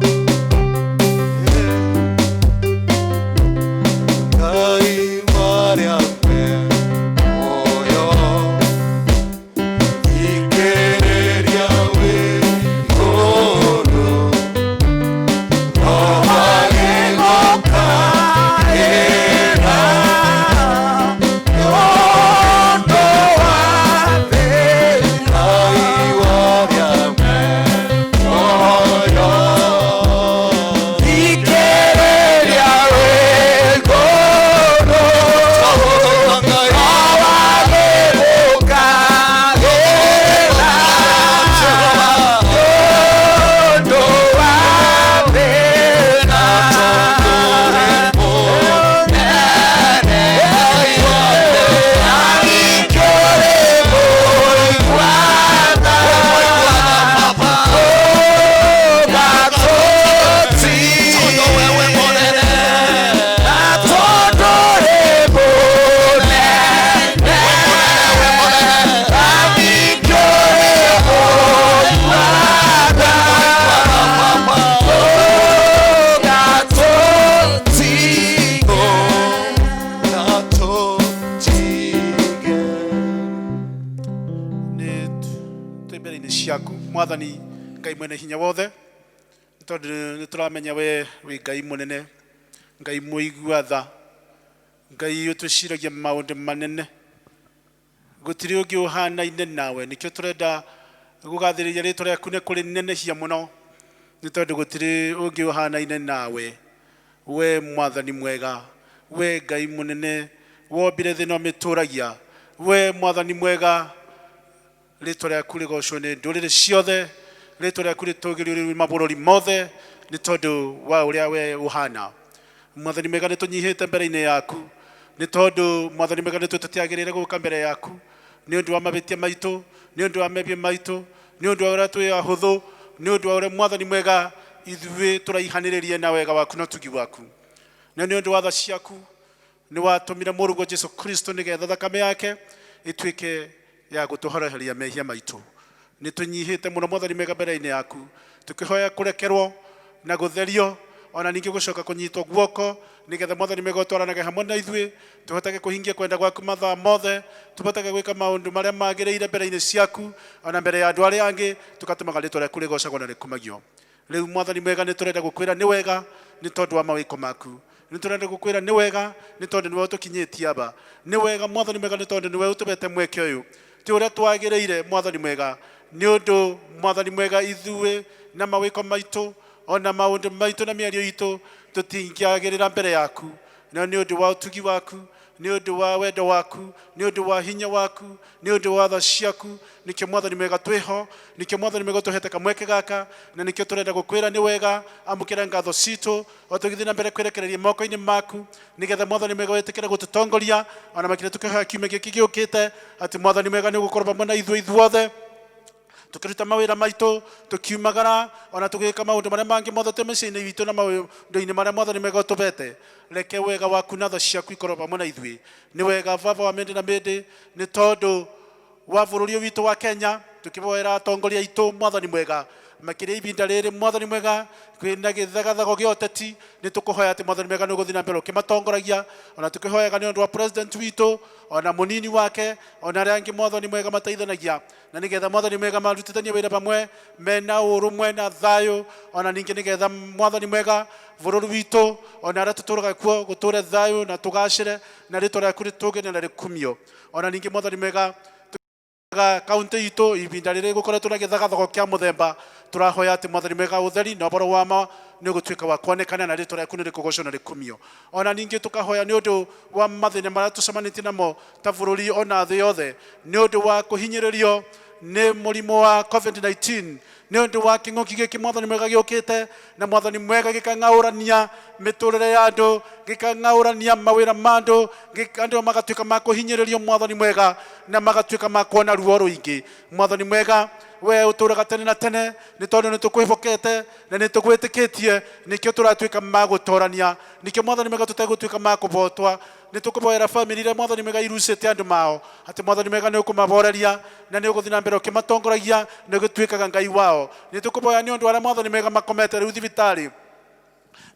yeah Ngai marĩa me muoyo thikĩrĩria wĩ igũrũ roho agĩgũkaĩra nĩ ũndũ wa thĩna Ngai warĩa me muoyo thikĩrĩria wĩ igũrũ roho agĩgũkaĩra nĩ ũndũ wa thĩna nĩ twĩ mbere-inĩ ciaku mwathani Ngai mwene hinya wothe nĩ tondũ nĩ tũramenya we wĩ Ngai mũnene Ngai mũigua tha Ngai ũtwĩciragia maũndũ manene gũtirĩ ũngĩ ũhanaine nawe nĩkĩo tũrenda gũgathĩrĩria rĩtwa rĩaku nĩ kũrĩ nenehia mũno nĩ tondũ gũtirĩ ũngĩ ũhanaine nawe we mwathani mwega we Ngai mũnene wombire thĩ no mĩtũragia we mwathani mwega rĩtwa rĩaku rĩgocwo nĩ ndũrĩrĩ ciothe rĩtwa rĩaku rĩtũgĩrio rĩu mabũrũri mothe nĩ tondũ wa ũrĩa we ũhana mwathani mwega nĩ tũnyihĩte mbere-inĩ yaku nĩ tondũ mwathani mwega nĩ tũtiagĩrĩire gũka mbere yaku nĩ ũndũ wa mabĩtia maitũ nĩ ũndũ wa mebia maitũ nĩ ũndũ wa ũrĩa twĩ ahũthũ nĩ ũndũ wa ũrĩa mwathani mwega ithuĩ tũraihanĩrĩrie na wega waku na ũtugi waku Na nĩ ũndũ wa tha ciaku nĩ watũmire mũrũguo Jesu Kristo nĩgetha thakame yake ĩtuĩke ya gũtũhoroheria mehia maitũ. Nĩ tũnyihĩte mũno Mwathani mwega mbere-inĩ yaku, tũkĩhoya kũrekerwo na gũtherio, ona ningĩ gũcoka kũnyitwo guoko nĩgetha Mwathani mwega ũtwaranage hamwe na ithuĩ, tũhotage kũhingia kwenda gwaku mathaa mothe, tũhotage gwĩka maũndũ marĩa magĩrĩire mbere-inĩ ciaku ona mbere ya andũ arĩa angĩ, tũgatũmaga rĩtwa rĩaku rĩgocagwo na rĩkumagio. Rĩu Mwathani mwega nĩ tũrenda gũkwĩra nĩ wega nĩ tondũ wa mawĩko maku, nĩ tũrenda gũkwĩra nĩ wega nĩ tondũ nĩwe ũtũkinyĩtie aba, nĩ wega Mwathani mwega nĩ tondũ nĩwe ũtũbete mweke ũyũ, ti ũrĩa twagĩrĩire Mwathani mwega, nĩ ũndũ Mwathani mwega ithuĩ na mawĩko maitũ ona maũndũ maitũ na mĩario itũ tũtingĩagĩrĩra mbere yaku, no nĩ ũndũ wa ũtugi waku, nĩ ũndũ wa wendo waku, nĩ ũndũ wa hinya waku, nĩ ũndũ wa tha ciaku, nĩkĩo Mwathani mwega twĩho, nĩkĩo Mwathani mwega ũtũhete kamweke gaka, na nĩkĩo tũrenda gũkwĩra nĩ wega. Amũkĩra ngatho citũ o tũgĩthiĩ na mbere kwĩrekereria moko-inĩ maku, nĩgetha Mwathani mwega wĩtĩkĩre gũtũtongoria ona makĩria tũkĩhoya kiumia gĩkĩ gĩũkĩte atĩ Mwathani mwega nĩ ũgũkorwo hamwe na ithuĩ ithuothe tũkĩruta mawĩra maitũ, tũkiumagara ona tũgĩka maũndũ marĩa mangĩ mothe twĩ mĩciĩ-inĩ itũ na maũndũ-inĩ marĩa Mwathani mwega ũtũbete. Reke wega waku na tha ciaku ikorwo hamwe na ithuĩ. Nĩ wega Baba wa mĩndĩ na mĩndĩ, nĩ tondũ wa bũrũri ũyũ witũ wa Kenya, tũkĩboera atongoria aitũ Mwathani mwega makĩria ibinda rĩrĩ Mwathani mwega kwĩna gĩthagathago gĩa ũteti, nĩ tũkũhoya atĩ Mwathani mwega nĩ ũgũthiĩ na mbere ũkĩmatongoragia, ona tũkĩhoyaga nĩ ũndũ wa president witũ ona mũnini wake ona arĩa angĩ Mwathani mwega mateithanagia, na nĩgetha Mwathani mwega marutithanie wĩra pamwe mena ũrũmwe na thayũ, ona ningĩ nĩgetha Mwathani mwega bũrũri witũ ona arĩa tũtũraga kuo gũtũre thayũ na tũgacĩre na rĩtwa rĩaku rĩtũgĩre na rĩkumio. Ona ningĩ Mwathani mwega kaunti itũ ibinda rĩrĩ gũkoretwo na gĩthagathago kĩa mũthemba, tũrahoya atĩ Mwathani mwega ũtheri na ũhoro wa ma nĩ ũgũtuĩka wa kuonekana na rĩtwa rĩaku nĩ rĩkũgocwo na rĩkumio. Ona ningĩ tũkahoya nĩ ũndũ wa mathĩna marĩa tũcemanĩtie namo ta bũrũri ona thĩ yothe, nĩ ũndũ wa kũhinyĩrĩrio nĩ mũrimũ wa COVID-19, nĩ ũndũ wa kĩng'ũki gĩkĩ Mwathani mwega gĩũkĩte na Mwathani mwega gĩkang'aũrania mĩtũrĩre ya andũ, gĩkang'aũrania mawĩra ma andũ, andũ magatuĩka ma kũhinyĩrĩrio Mwathani mwega na magatuĩka ma kuona ruo rũingĩ. Mwathani mwega we ũtũraga tene na tene, nĩ tondũ nĩ tũkwĩhokete na nĩ tũgwĩtĩkĩtie, nĩkĩo tũratuĩka ma gũtorania, nĩkĩo Mwathani mwega tũtegũtuĩka ma kũbotwa. Nĩ tũkũboera bamĩrĩ iria Mwathani mwega irucĩte andũ mao atĩ Mwathani mwega nĩ ũkũmaboreria na nĩ ũgũthiĩ na mbere ũkĩmatongoragia na ũgĩtuĩkaga Ngai wao. Nĩ tũkũboya nĩ ũndũ arĩa Mwathani mwega makomete rĩu thibitarĩ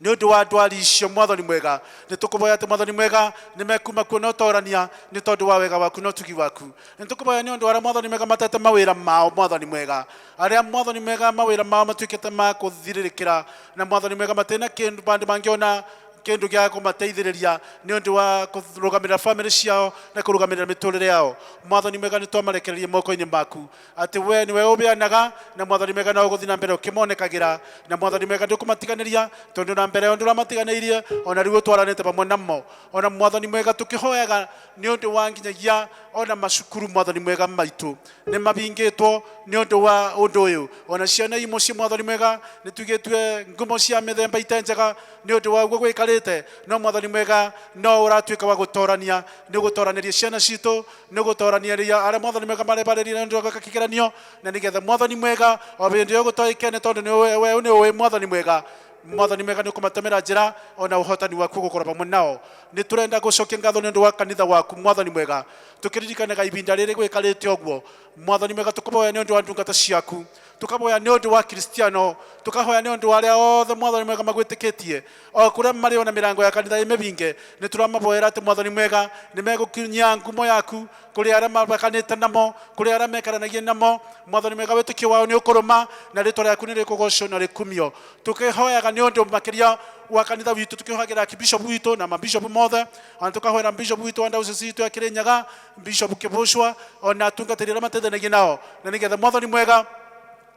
nĩ ũndũ wa ndwari icio Mwathani mwega, nĩ tũkũboya atĩ Mwathani mwega nĩ mekuma kuo na ũtorania nĩ tondũ wa wega waku na ũtugi waku. Nĩ tũkũboya nĩ ũndũ arĩa Mwathani mwega matete mawĩra mao Mwathani mwega, arĩa Mwathani mwega mawĩra mao matuĩkĩte ma kũthirĩrĩkĩra na Mwathani mwega matirĩ na kĩndũ bandũ mangĩona kĩndũ gĩa kũmateithĩrĩria nĩ ũndũ wa kũrũgamĩrĩra bamĩrĩ ciao na kũrũgamĩrĩra mĩtũrĩre yao. Mwathani mwega nĩ twamarekererie moko-inĩ maku atĩ we nĩwe ũbĩanaga na Mwathani mwega no ũgũthiĩ na mbere ũkĩmonekagĩra, na Mwathani mwega ndũkũmatiganĩria tondũ na mbere ndũramatiganĩirie ona rĩu ũtwaranĩte pamwe namo. Ona Mwathani mwega tũkĩhoyaga nĩ ũndũ wa nginyagia ona macukuru Mwathani mwega maitũ nĩ mabingĩtwo nĩ ũndũ wa ũndũ ũyũ, ona ciana i mũciĩ Mwathani mwega nĩ tugĩtue ngumo cia mĩthemba itenjega nĩ ũndũ wa ũguo gwĩkarĩte, no Mwathani mwega no ũratuĩka wa gũtorania, nĩ ũgũtoranĩria ciana citũ, nĩ ũgũtoranĩria arĩa Mwathani mwega marebarĩria nĩ ũndũ wa gwĩka kĩgeranio, na nĩgetha Mwathani mwega o hĩndĩ ĩyo gũtoĩkene tondũ we nĩ ũĩ Mwathani mwega. Mwathani mwega nĩ ũkũmatemera njĩra ona ũhotani waku ũgũkorwo pamwe nao. Nĩ tũrenda gũcokia ngatho nĩ ũndũ wa kanitha waku Mwathani mwega, tũkĩririkanaga ibinda rĩrĩ gwĩkarĩte ũguo Mwathani mwega, tũkũboya nĩ ũndũ wa ndungata ciaku, tũkaboya nĩ ũndũ wa Kristiano, tũkahoya nĩ ũndũ wa arĩa othe Mwathani mwega magwĩtĩkĩtie o kũrĩa marĩ ona mĩrango ya kanitha ĩmĩbinge, nĩ tũramaboera atĩ Mwathani mwega nĩ megũkinyia ngumo yaku kũrĩ arĩa mabakanĩte namo, kũrĩ arĩa mekaranagia namo. Mwathani mwega wĩtĩkio wao nĩ ũkũrũma na rĩtwa rĩaku nĩ rĩkũgocwo na rĩkumio. Tũkĩhoyaga nĩ ũndũ makĩria wa kanitha witũ, tũkĩhoyagĩra archbishop witũ na mabishop mothe, ona tũkahoera bishop witũ wa diocese itũ ya Kĩrĩnyaga, Bishop Kĩbũcwa, ona atungatĩri arĩa mateithanagia nao, na nĩgetha Mwathani mwega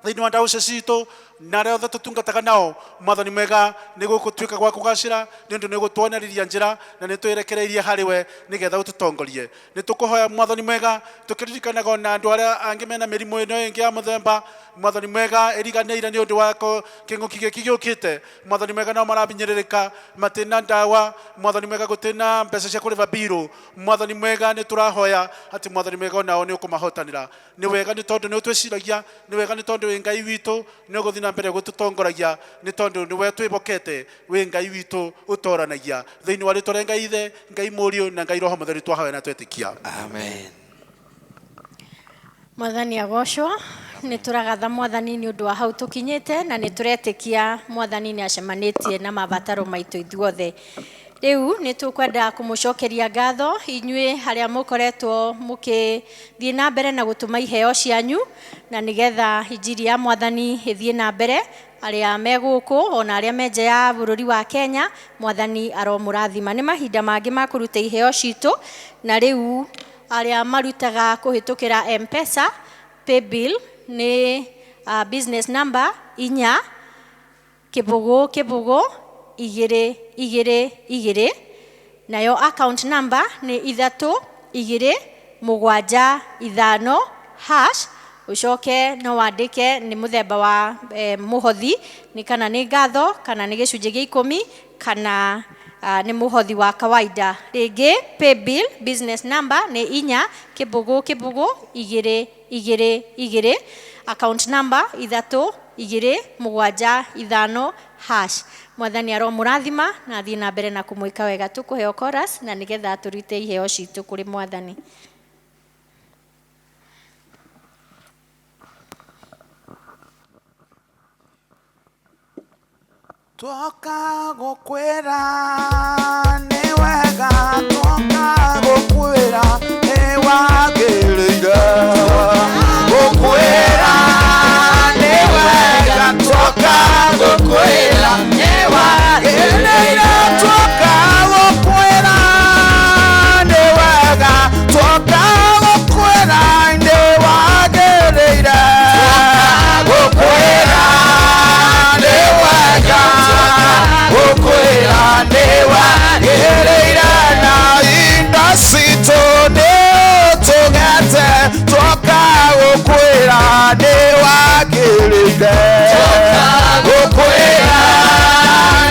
thĩinĩ wa diocese itũ na arĩa othe tũtungataga nao, Mwathani mwega nĩ gũgũtuĩka gwa kũgacĩra nĩ ũndũ nĩ ũgũtuonereria njĩra na nĩ twĩrekereirie harĩ we nĩgetha ũtũtongorie. Nĩ tũkũhoya Mwathani mwega tũkĩririkanaga ona andũ arĩa angĩ mena mĩrimũ ĩno ĩngĩ ya mũthemba, Mwathani mwega ĩriganĩire nĩ ũndũ wa kĩng'ũki gĩkĩ gĩũkĩte. Mwathani mwega nao marabinyĩrĩrĩka, matĩna ndawa, Mwathani mwega gũtĩna mbeca cia kũrĩha mbirũ. Mwathani mwega nĩ tũrahoya atĩ Mwathani mwega onao nĩ ũkũmahotanĩra. Nĩ wega nĩ tondũ nĩ ũtwĩciragia, nĩ wega nĩ tondũ wi Ngai witu ni uguthi na mbere gututongoragia ni tondu ni we twibokete wi Ngai witu utoranagia thiini wa ritwa ria Ngai Ithe, Ngai Mũriũ na Ngai Roho Mũtheru twahoya na twetikia. Amen. Mwathani agocwo. Nĩ tũragatha Mwathani nĩ ũndũ wa hau tũkinyĩte na nĩ tũretĩkia Mwathani nĩ acemanĩtie na mabataro maitũ ithuothe. Rĩu nĩ tũkwenda kũmũcokeria ngatho inyuĩ harĩa mũkoretwo mũkĩthiĩ na mbere na gũtũma iheo cianyu na nĩgetha injiri ya Mwathani ĩthiĩ na mbere arĩa me gũkũ ona arĩa me nja ya bũrũri wa Kenya. Mwathani aromũrathima. Nĩ mahinda mangĩ ma kũruta iheo citũ na rĩu arĩa marutaga kũhĩtũkĩra M-Pesa paybill nĩ business number 4 0 0 2 2 2 nayo account number nĩ 3 2 7 5 hash. Ucoke no wandĩke nĩ mũthemba wa mũhothi, nĩ kana nĩ ngatho kana nĩ gĩcunjĩ gĩa 10 kana nĩ mũhothi wa kawaida. Rĩngĩ paybill business number nĩ 4 0 0 2 2 2 account number 3 2 7 5 hash. Mwathani aromũrathima na athiĩ na mbere na kũmwĩka wega. Tũkũheo chorus na nĩgetha tũrute iheo citũ kũrĩ Mwathani. Twoka gũkwĩra nĩ wega, twoka gũkwĩra nĩ wagĩrĩire. Gũkwĩra nĩ wega, twoka gũkwĩra nĩ wagĩrĩire. Twoka gũkwĩra nĩ wega, twoka gũkwĩra nĩ wagĩrĩire. Gũkwĩra nĩ wega, gũkwĩra nĩ wagĩrĩire. Na indo citũ nĩ tũgete, twoka gũkwĩra nĩ wagĩrĩire. Gũkwĩra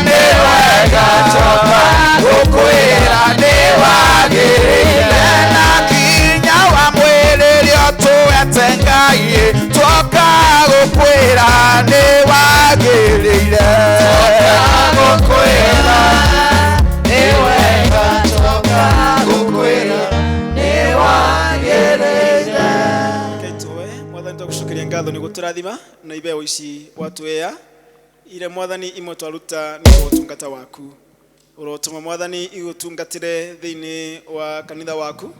nĩ wega, twoka gũkwĩra nĩ wagĩrĩire. Na kinya wa mwĩrĩ rĩo tũete Ngai, twoka gũkwĩra nĩ wagĩrĩire. Gũkwĩra nĩ wega, twoka gũkwĩra nĩ wagĩrĩire. Kaitũwe Mwathani twagucokeria ngatho nĩ gũtũrathima na ibeo ici watwea ire Mwathani imwe twaruta nĩ ũtungata waku. Ũrotũma Mwathani igũtungatĩre thĩinĩ wa kanitha waku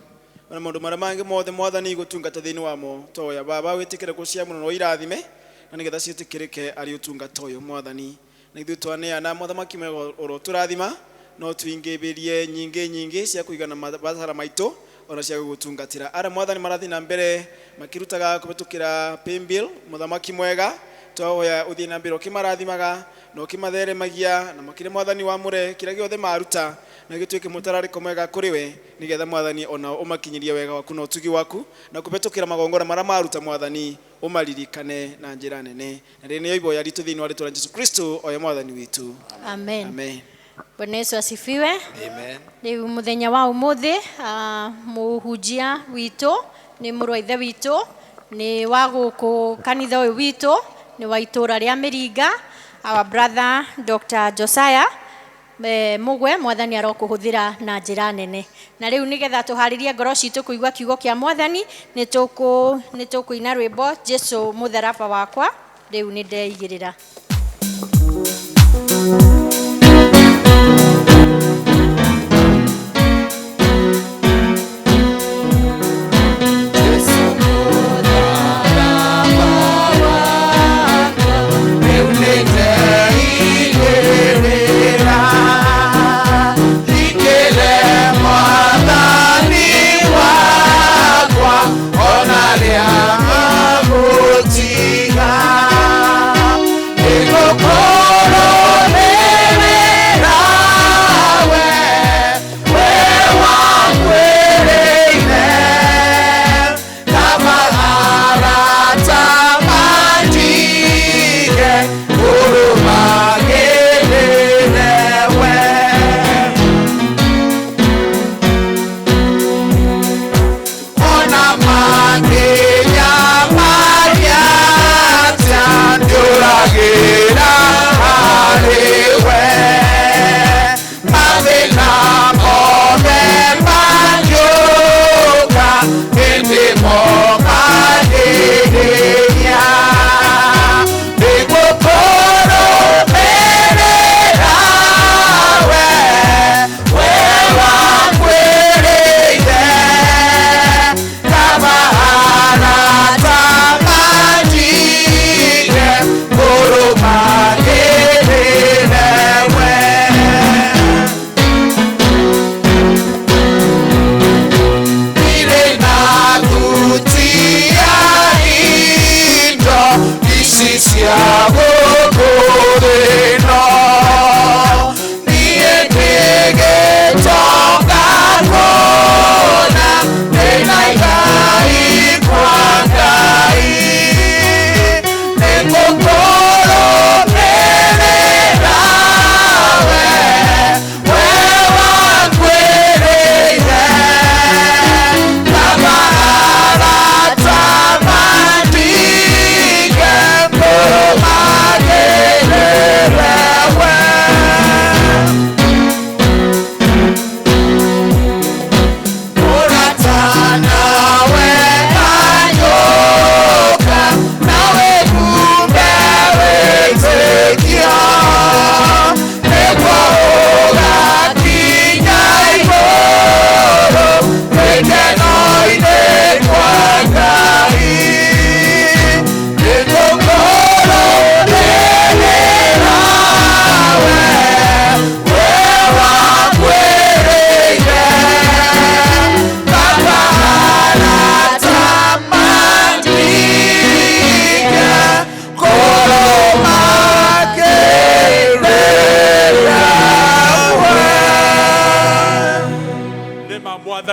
ona maũndũ marĩa mangĩ mothe Mwathani igũtungata thĩinĩ wamo. Twahoya Baba wĩtĩkĩre gũciamũra na ũirathime na nĩgetha ciĩtĩkĩrĩke arĩ ũtungata ũyũ Mwathani. Na ithuĩ twaneana Mũthamaki mwega ũrotũrathima no twingĩbĩrie nyingĩ nyingĩ cia kũigana mabatara maitũ ona cia gũgũtungatĩra. Arĩa Mwathani marathiĩ na mbere makĩrutaga kũhĩtũkĩra paybill Mũthamaki mwega twahoya ũthiĩ na mbere ũkĩmarathimaga na ũkĩmatheremagia na makĩria Mwathani wamũre kĩrĩa gĩothe maruta na gĩtuĩke mũtararĩko mwega kũrĩ we nĩgetha Mwathani ona ũmakinyĩrie wega waku na ũtugi waku na kũhĩtũkĩra magongona marĩa maruta Mwathani ũmaririkane na njĩra nene. Na rĩrĩ nĩyo ihoya ritũ thĩinĩ wa rĩtwa rĩa Jesũ Kristo oye Mwathani witũ. Amen. Amen. Bwana Yesu asifiwe. Amen. Rĩu mũthenya wa ũmũthĩ mũhunjia witũ nĩ mũrũ wa ithe witũ, nĩ wa gũkũ kanitha ũyũ witũ, nĩ wa itũũra rĩa Mĩringa, our brother Dr. Josiah Mugwe. Mwathani arokũhũthĩra na njĩra nene. Na rĩu nĩgetha tũharĩrie ngoro citũ kũigua kiugo kĩa Mwathani, nĩ tũkũina rwĩmbo Jesũ mũtharaba wakwa. Rĩu nĩ ndeigĩrĩra. Ona rĩa magũtiga.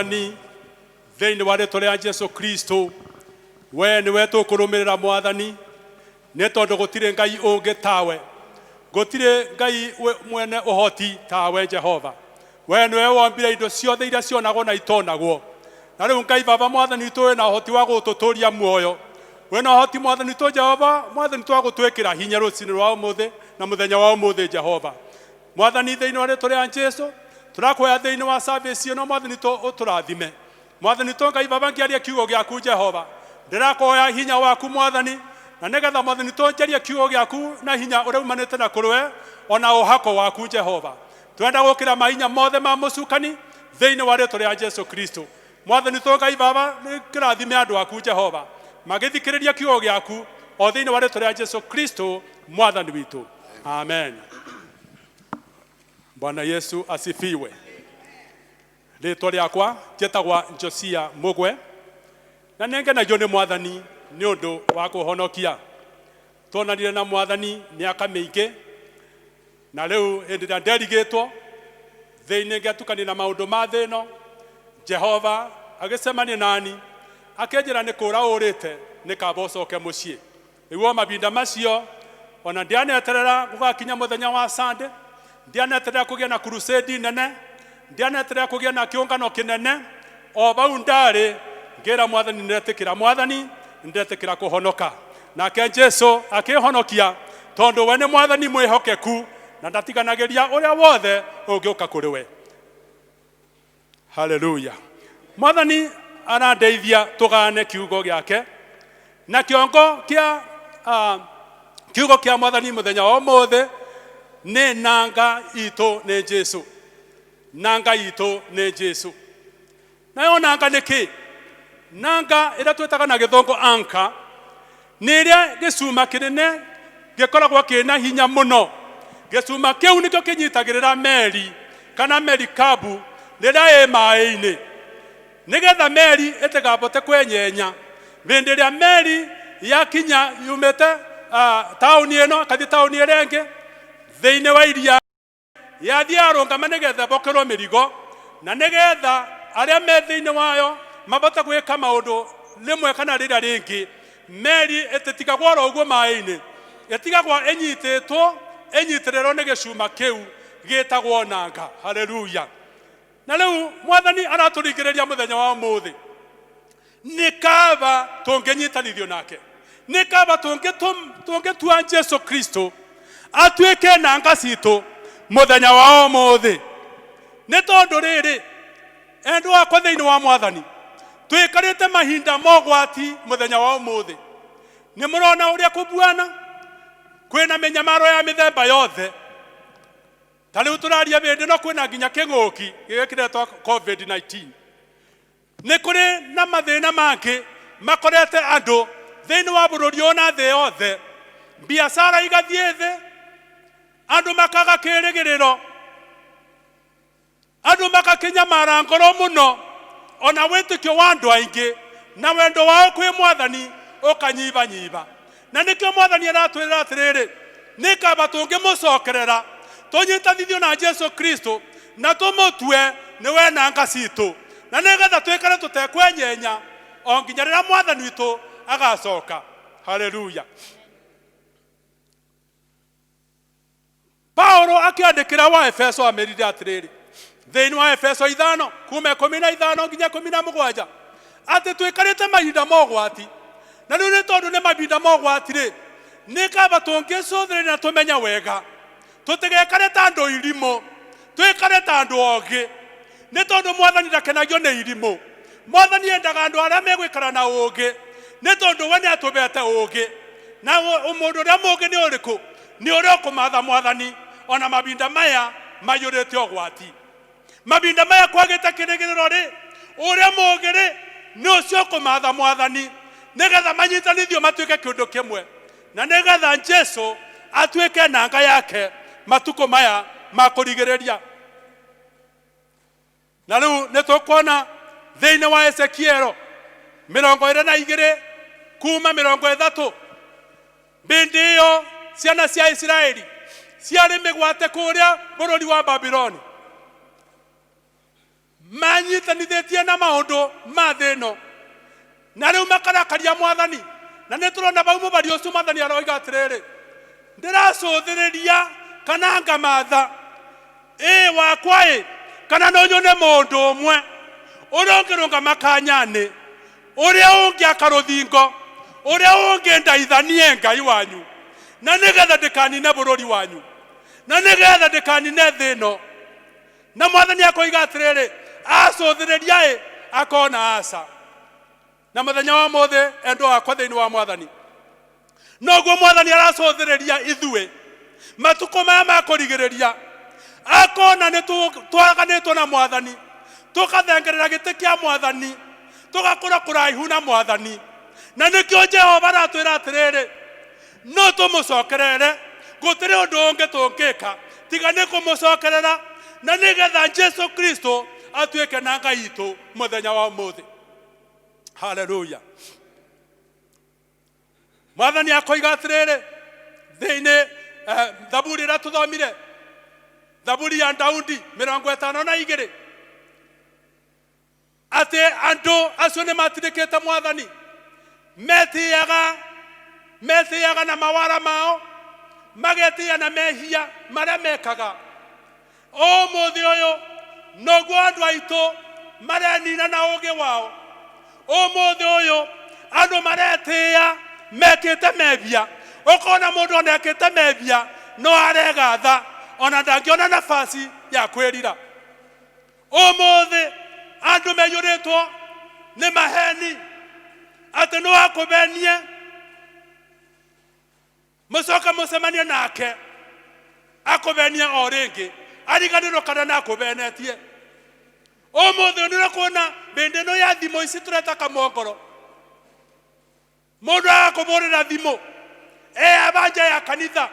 Mwathani thĩinĩ wa rĩtwa rĩa Jesu Kristo, we nĩwe tũkũrũmĩrĩra Mwathani, nĩ tondũ gũtirĩ Ngai ũngĩ tawe, gũtirĩ Ngai mwene ũhoti tawe Jehova. We nĩwe wombire indo ciothe iria cionagwo na itonagwo. Na rĩu Ngai Baba Mwathani witũ wĩna ũhoti wa gũtũtũria muoyo, wĩna ũhoti Mwathani witũ Jehova Mwathani witũ wa gũtwĩkĩra hinya rũcinĩ rwa ũmũthĩ na mũthenya wa ũmũthĩ Jehova. Mwathani thĩinĩ wa rĩtwa rĩa Jesu tũrakuoya thĩinĩ wa service ĩno Mwathani witũ ũtũrathime. Mwathani witũ Ngai Baba ngĩaria kiugo gĩaku Jehova, ndĩrakuoya hinya waku Mwathani, na nĩgetha Mwathani witũ njarie kiugo gĩaku na hinya ũrĩa umanĩte na kũrĩ we ona ũhako waku Jehova. Twenda gũkĩra mahinya mothe ma mũcukani thĩinĩ wa rĩtwa rĩa Jesu Kristo. Mwathani witũ Ngai Baba nĩkĩrathime andũ aku Jehova magĩthikĩrĩria kiugo gĩaku o thĩinĩ wa rĩtwa rĩa Jesu Kristo Mwathani witũ. Amen. Bwana Yesu asifiwe. Rĩtwa rĩakwa njĩtagwa Josia Mugwe na nĩngenagio nĩ Mwathani nĩ ũndũ wa kũhonokia. Tuonanire na Mwathani mĩaka mĩingĩ na rĩu hĩndĩ ĩrĩa nderigĩtwo thĩinĩ ngĩatukania na maũndũ ma thĩ ĩno, Jehova agĩcemania nani akĩnjĩra nĩ kũra ũrĩte nĩ kaba ũcoke mũciĩ. Nĩguo mahinda macio ona ndianeterera gũgakinya mũthenya wa Sunday, ndianeterera kũgĩa na crusade nene, ndianeterera kũgĩa na kĩũngano kĩnene, o vau ndarĩ ngĩra Mwathani nĩndetĩkĩra Mwathani, nĩndetĩkĩra kũhonoka. Nake Jesu akĩhonokia tondũ we nĩ Mwathani mwĩhokeku na ndatiganagĩria ũrĩa wothe ũngĩũka kũrĩ we. Haleluya. Mwathani arandeithia tũgane kiugo gĩake na kĩongo kĩa kiugo kĩa Mwathani mũthenya wa ũmũthĩ nĩ nanga itũ nĩ Jesu. Nanga itũ nĩ Jesu. Nayo nanga nĩ kĩ? Nanga ĩrĩa twĩtaga na gĩthũngũ anchor nĩ ĩrĩa gĩcuma kĩnene gĩkoragwo kĩna hinya mũno. Gĩcuma kĩu nĩkĩo kĩnyitagĩrĩra meri kana merikabu rĩrĩa ĩ maĩ-inĩ, nĩgetha meri ĩtĩgabote kwenyenya. Hĩndĩ ĩrĩa meri yakinya yumĩte taũni ĩno ĩkathiĩ taũni ĩrĩa ĩngĩ thĩinĩ wa iria, yathiĩ yarũngama nĩgetha ĩbokerwo mĩrigo na nĩgetha arĩa me thĩinĩ wayo mabote gwĩka maũndũ rĩmwe kana rĩrĩa rĩngĩ. Meri ĩtĩtigagwo oro ũguo maĩ-inĩ, ĩtigagwo ĩnyitĩtwo ĩnyitĩrĩrwo nĩ gĩcuma kĩu gĩtagwo nanga. Haleluya. Na rĩu Mwathani aratũringĩrĩria mũthenya wa ũmũthĩ, nĩ kaba tũngĩnyitanithio nake, nĩ kaba tũngĩtua Jesu Kristo atuĩke nanga citũ mũthenya wa ũmũthĩ. Nĩ tondũ rĩrĩ, endwa akwa thĩinĩ wa Mwathani, twĩkarĩte mahinda mogwati mũthenya wa ũmũthĩ. Nĩ mũrona ũrĩa kũbuana kwĩna mĩnyamaro ya mĩthemba yothe. Ta rĩu tũraria hĩndĩ ĩno kwĩna nginya kĩng'ũki gĩkĩ kĩretwo COVID-19. Nĩ kũrĩ na mathĩna mangĩ makorete andũ thĩinĩ wa bũrũri ũyũ na thĩ yothe. Biacara igathiĩ thĩ, andũ makaga kĩrĩgĩrĩro, andũ magakĩnyamara ngoro mũno, ona wĩtĩkio wa andũ aingĩ na wendo wao kwĩ Mwathani ũkanyibanyiba. Na nĩkĩo Mwathani aratwĩra atĩrĩrĩ, nĩ kaba tũngĩmũcokerera tũnyitanithio na Jesu Kristo na tũmũtue nĩwe nanga citũ, na nĩgetha twĩkare tũtekwenyenya o nginya rĩrĩa Mwathani witũ agacoka. Haleluya. Paulo akĩandĩkĩra wa Efeso amerire atĩrĩrĩ, thĩinĩ wa Efeso 5 kuma 15 nginya 17, atĩ twĩkarĩte mahinda mogwati. Na rĩu nĩ tondũ nĩ mahinda mogwati rĩ, nĩ kaba tũngĩcũthĩrĩria na tũmenye wega, tũtigekare ta andũ irimũ, twĩkare ta andũ ogĩ. Nĩ tondũ Mwathani ndakenagio nĩ irimũ. Mwathani endaga andũ arĩa megũikara na ũũgĩ, nĩ tondũ we nĩ atũbete ũũgĩ. Na mũndũ ũrĩa mũũgĩ nĩ ũrĩkũ? Nĩ ũrĩa ũkũmatha Mwathani ona mahinda maya maiyũrĩte ũgwati. Mahinda maya kwagĩte kĩrĩgĩrĩro rĩ, ũrĩa mũũgĩ rĩ, nĩ ũcio ũkũmatha Mwathani, nĩgetha manyitanithio matuĩke kĩndũ kĩmwe, na nĩgetha Jesu atuĩke nanga yake matukũ maya ma kũrigĩrĩria. Na rĩu nĩ tũkuona thĩinĩ wa Ezekielo 22 kuma 30, hĩndĩ ĩyo ciana cia Isiraeli ciarĩ mĩgwate kũrĩa bũrũri wa Babiloni. Manyitanithĩtie na maũndũ ma thĩ ĩno na rĩu makarakaria mwathani. Na nĩ tũrona bau mũbari ũcio mwathani aroiga atĩrĩrĩ, ndĩracũthĩrĩria kana ngamatha ĩ wakwa ĩ kana no nyone mũndũ ũmwe ũrĩa ũngĩrũngama kanya-inĩ, ũrĩa ũngĩaka rũthingo, ũrĩa ũngĩndaithanie Ngai wanyu, na nĩgetha ndĩkanine bũrũri wanyu, na nĩgetha ndĩkanine thĩ ĩno. Na mwathani akoiga atĩrĩrĩ, acũthĩrĩria ĩ akona aca. Na mũthenya wa mũthĩ endwa wakwa thĩinĩ wa mwathani, noguo mwathani aracũthĩrĩria ithuĩ matukũ maya ma kũrigĩrĩria, akona nĩ twaganĩtwo na mwathani, tũkathengerera gĩtĩ kĩa mwathani, tũgakũra kũraihu na mwathani. Na nĩkĩo Jehova aratwĩra atĩrĩrĩ, no tũmũcokerere, gũtirĩ ũndũ ũngĩ tũngĩka tiga nĩ kũmũcokerera, na nĩgetha Jesu Kristo atuĩke nanga itũ mũthenya wa ũmũthĩ. Haleluya. Mwathani akoiga atĩrĩrĩ thĩinĩ thaburi ĩrĩa tũthomire, thaburi ya Daudi 52, atĩ andũ acio nĩ matirĩkĩte mwathani, metĩaga na mawara mao, magetĩa na mehia marĩa mekaga. Ũmũthĩ ũyũ noguo andũ aitũ marenina na ũgĩ wao. Ũmũthĩ ũyũ andũ maretĩĩa mekĩte mebia, ũkona mũndũ ona ekĩte mebia no aregatha, ona ndangĩona nafasi ya kwĩrira. Ũmũthĩ andũ meyũrĩtwo nĩ maheni, atĩ no akũbenie mũcoke mũcemanie nake akũbenie o rĩngĩ, ariganĩrwo kana nĩ akũbenetie. Ũmũthĩ nĩ ũkuona bĩndĩ ĩno ya thimũ ici tũreta kamongoro, mũndũ agakũbũrĩra thimũ aba nja ya kanitha,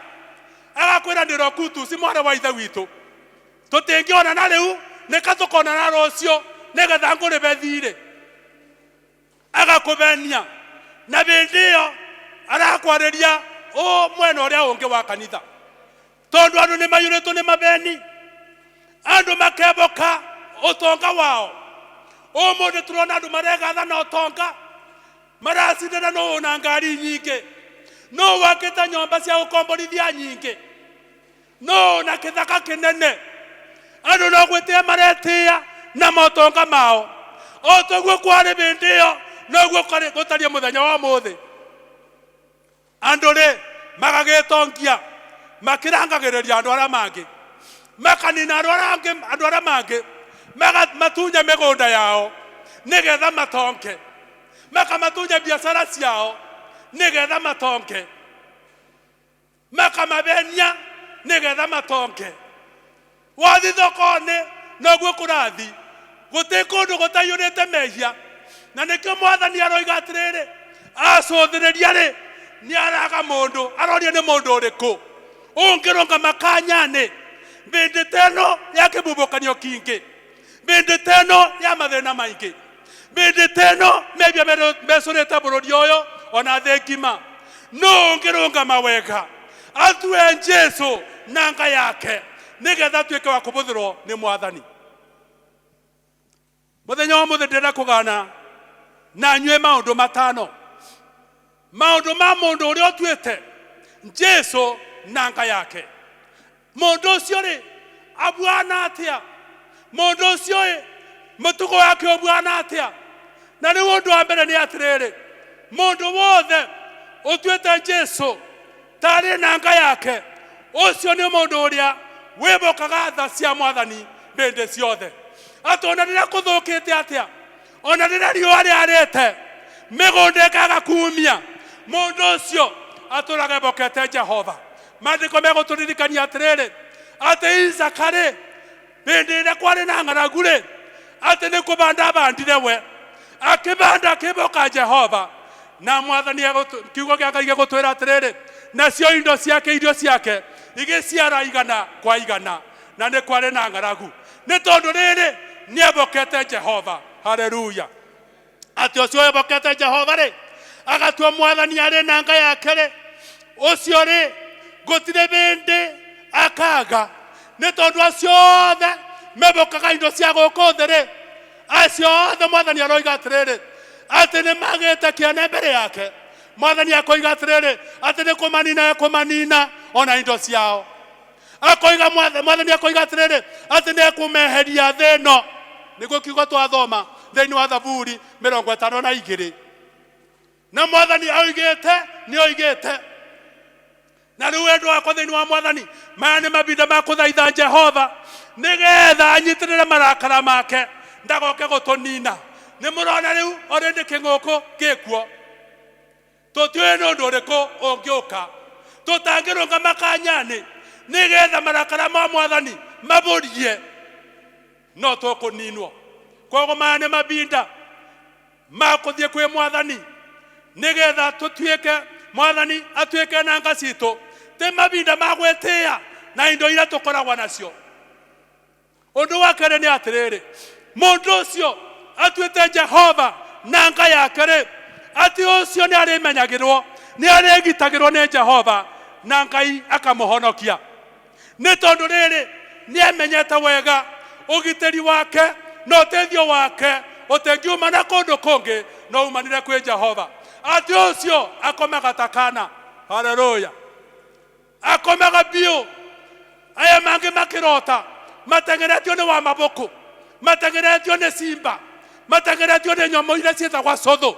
agakwĩra ndĩrokutuci mwana wa ithe witũ, tũtingĩonana rĩu, nĩka tũkonana rũciũ nĩgetha ngũrĩbe thirĩ. Agakũbenia na bĩndĩ ĩyo arakwarĩria ũ mwena ũrĩa ũngĩ wa kanitha, tondũ andũ nĩ mayũrĩtwo nĩ mabeni, andũ makeboka ũtonga wao. Ũmũthĩ tũrona andũ maregatha na ũtonga, maracindana nũ na ngari nyingĩ, nũ wakĩte nyũmba cia gũkomborithia nyingĩ, nũ na kĩthaka kĩnene. Andũ no gwĩtĩa maretĩa na motonga mao. O toguo kwarĩ bĩndĩ ĩyo, noguo gũtariĩ mũthenya wa ũmũthĩ. Andũ rĩ magagĩtongia makĩrangagĩrĩria andũ arĩa mangĩ, makanina andũ arĩa mangĩ, matunya mĩgũnda yao nĩgetha matonke, makamatunya biacara ciao nĩgetha matonke, makamabenia nĩgetha matonke. Wathi thoko-inĩ noguo kũrathi, gũtĩ kũndũ gũtaiyũrĩte mehia. Na nĩkĩo mwathani aroiga atĩrĩrĩ, acũthĩrĩria rĩ nĩ araga mũndũ, aroria nĩ mũndũ ũrĩkũ ũngĩrũngama kanya-inĩ bĩndĩ ta ĩno ya kĩbubũkanio kingĩ, bĩndĩ ta ĩno ya mathĩna maingĩ, bĩndĩ ta ĩno mehia mecũrĩte bũrũri ũyũ ona thĩ ngima. Nũ ũngĩrũngama wega atue Jesu nanga yake nĩgetha atuĩke wa kũbũthĩrwo nĩ mwathani. Mũthenya wa mũthĩ ndĩrenda kũgana na nyue maũndũ matano, maũndũ ma mũndũ ũrĩa ũtuĩte Jesu nanga yake. Mũndũ ũcio rĩ abuana atĩa? Mũndũ ũcio ĩ mũtugo wake ũbuana atĩa? Na rĩu ũndũ wa mbere nĩ atĩrĩrĩ, mũndũ wothe ũtuĩte Jesu tarĩ nanga yake, ũcio nĩ mũndũ ũrĩa wĩbokaga tha cia mwathani bĩndĩ ciothe. Atĩ ona rĩrĩa kũthũkĩte atĩa, ona rĩrĩa riũa rĩarĩte, mĩgũnda ĩkaga kumia, mũndũ ũcio atũraga ebokete Jehova. Maandĩko megũtũririkania atĩrĩrĩ, atĩ Isaka rĩ bĩndĩ ĩrĩa kwarĩ na ng'aragu rĩ, atĩ nĩ kũbanda abandire we, akĩbanda akĩboka Jehova. Na mwathani kiugo kĩa Ngai gĩgũtwĩra atĩrĩrĩ, nacio indo ciake, irio ciake igĩciara igana kwa igana, na nĩ kwarĩ na ng'aragu, nĩ tondũ rĩrĩ nĩ ebokete Jehova. Haleluya. Atĩ ũcio ebokete Jehova rĩ, agatua mwathani arĩ nanga yake rĩ, ũcio rĩ gũtirĩ bĩndĩ akaga, nĩ tondũ acio othe mebokaga indo cia gũkũ thĩ rĩ, Acio othe mwathani aroiga atĩrĩrĩ atĩ nĩ magĩte kĩene mbere yake. Mwathani akoiga atĩrĩrĩ atĩ nĩ kũmanina ekũmanina ona indo ciao. Akoiga mwathani akoiga atĩrĩrĩ atĩ nĩ ekũmeheria thĩ ĩno. Nĩguo kiugo twathoma thĩinĩ wa Thaburi 52. Na mwathani oigĩte nĩ oigĩte. Na rĩu wendo wakwa thĩinĩ wa mwathani, maya nĩ mabinda ma kũthaitha Jehova nĩgetha anyitĩrĩre marakara make ndagoke gũtũnina. Nĩ mũrona rĩu already kĩng'ũkũ gĩkuo, tũtiũĩ nĩ ũndũ ũrĩkũ ũngĩũka tũtangĩrũgama kanyani nĩgetha marakara ma mwathani mabũrie, no tũkũninwo. Koguo maya nĩ mabinda ma kũthiĩ kwĩ mwathani nĩgetha tũtuĩke mwathani atuĩke nanga citũ, ti mabinda ma gwĩtĩĩa na indo iria tũkoragwo nacio. Ũndũ wa kerĩ nĩ atĩrĩrĩ, mũndũ ũcio atuĩte Jehova nanga yake rĩ, atĩ ũcio nĩ arĩmenyagĩrwo, nĩ arĩgitagĩrwo nĩ Jehova na Ngai akamũhonokia. Nĩ tondũ rĩrĩ, nĩ amenyete wega ũgitĩri wake na ũteithio wake ũtĩngiuma na kũndũ kũngĩ no umanire kwĩ Jehova. Atĩ ũcio akomaga ta kana. Haleluya. Akomaga biũ. Aya mangĩ makĩrota mateng'eretio nĩ wa mabũkũ, mateng'eretio nĩ simba, mateng'eretio nĩ nyamũ iria ciĩtagwo cũthũ.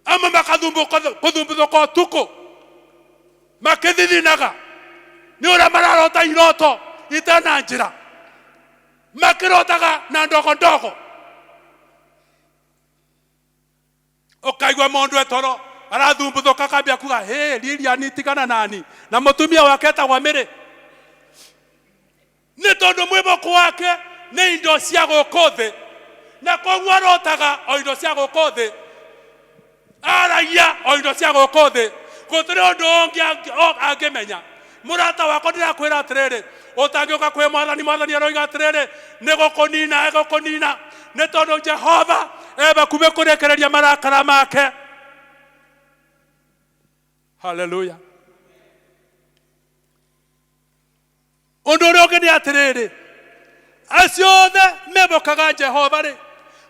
Amwe makathumbũka ũtukũ makĩthithinaga nĩ ũrĩa mararota iroto itena njĩra, makĩrotaga na ndogo ndogo. Ũkaigua mũndũ etoro arathumbũthũka akambia kuga hĩ Lilian tigana nani, na mũtumia wake etagwo Mary. Nĩ tondũ mwĩboko wake nĩ indo cia gũkũ thĩ, na koguo arotaga o indo cia gũkũ thĩ, aragia o indo cia gũkũ thĩ, gũtirĩ ũndũ ũngĩ angĩmenya. Mũrata wakwa ndĩrakwĩra atĩrĩrĩ, ũtangĩũka kwĩ mwathani, mwathani aroiga atĩrĩrĩ nĩ gũkũnina egũkũnina, nĩ tondũ Jehova e hakuhĩ kũrekereria marakara make. Haleluya. Ũndũ ũrĩa ũngĩ nĩ atĩrĩrĩ, acio othe mebokaga Jehova rĩ,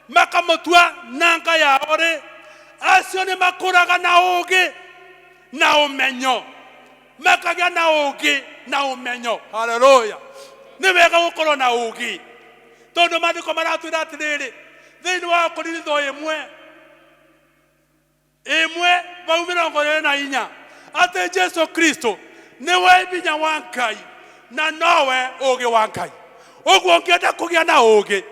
makamũtua nanga yao rĩ, acio nĩ makũraga na ũũgĩ na ũmenyo, makagĩa na ũũgĩ na ũmenyo. Haleluya. Nĩ wega gũkorwo na ũũgĩ, tondũ maandĩko maratwĩra atĩrĩrĩ thĩinĩ wa Korinitho 1 vau 24 atĩ Jesu Kristo nĩwe hinya wa Ngai na nowe ũũgĩ wa Ngai. Ũguo ũngĩenda kũgĩa na ũũgĩ,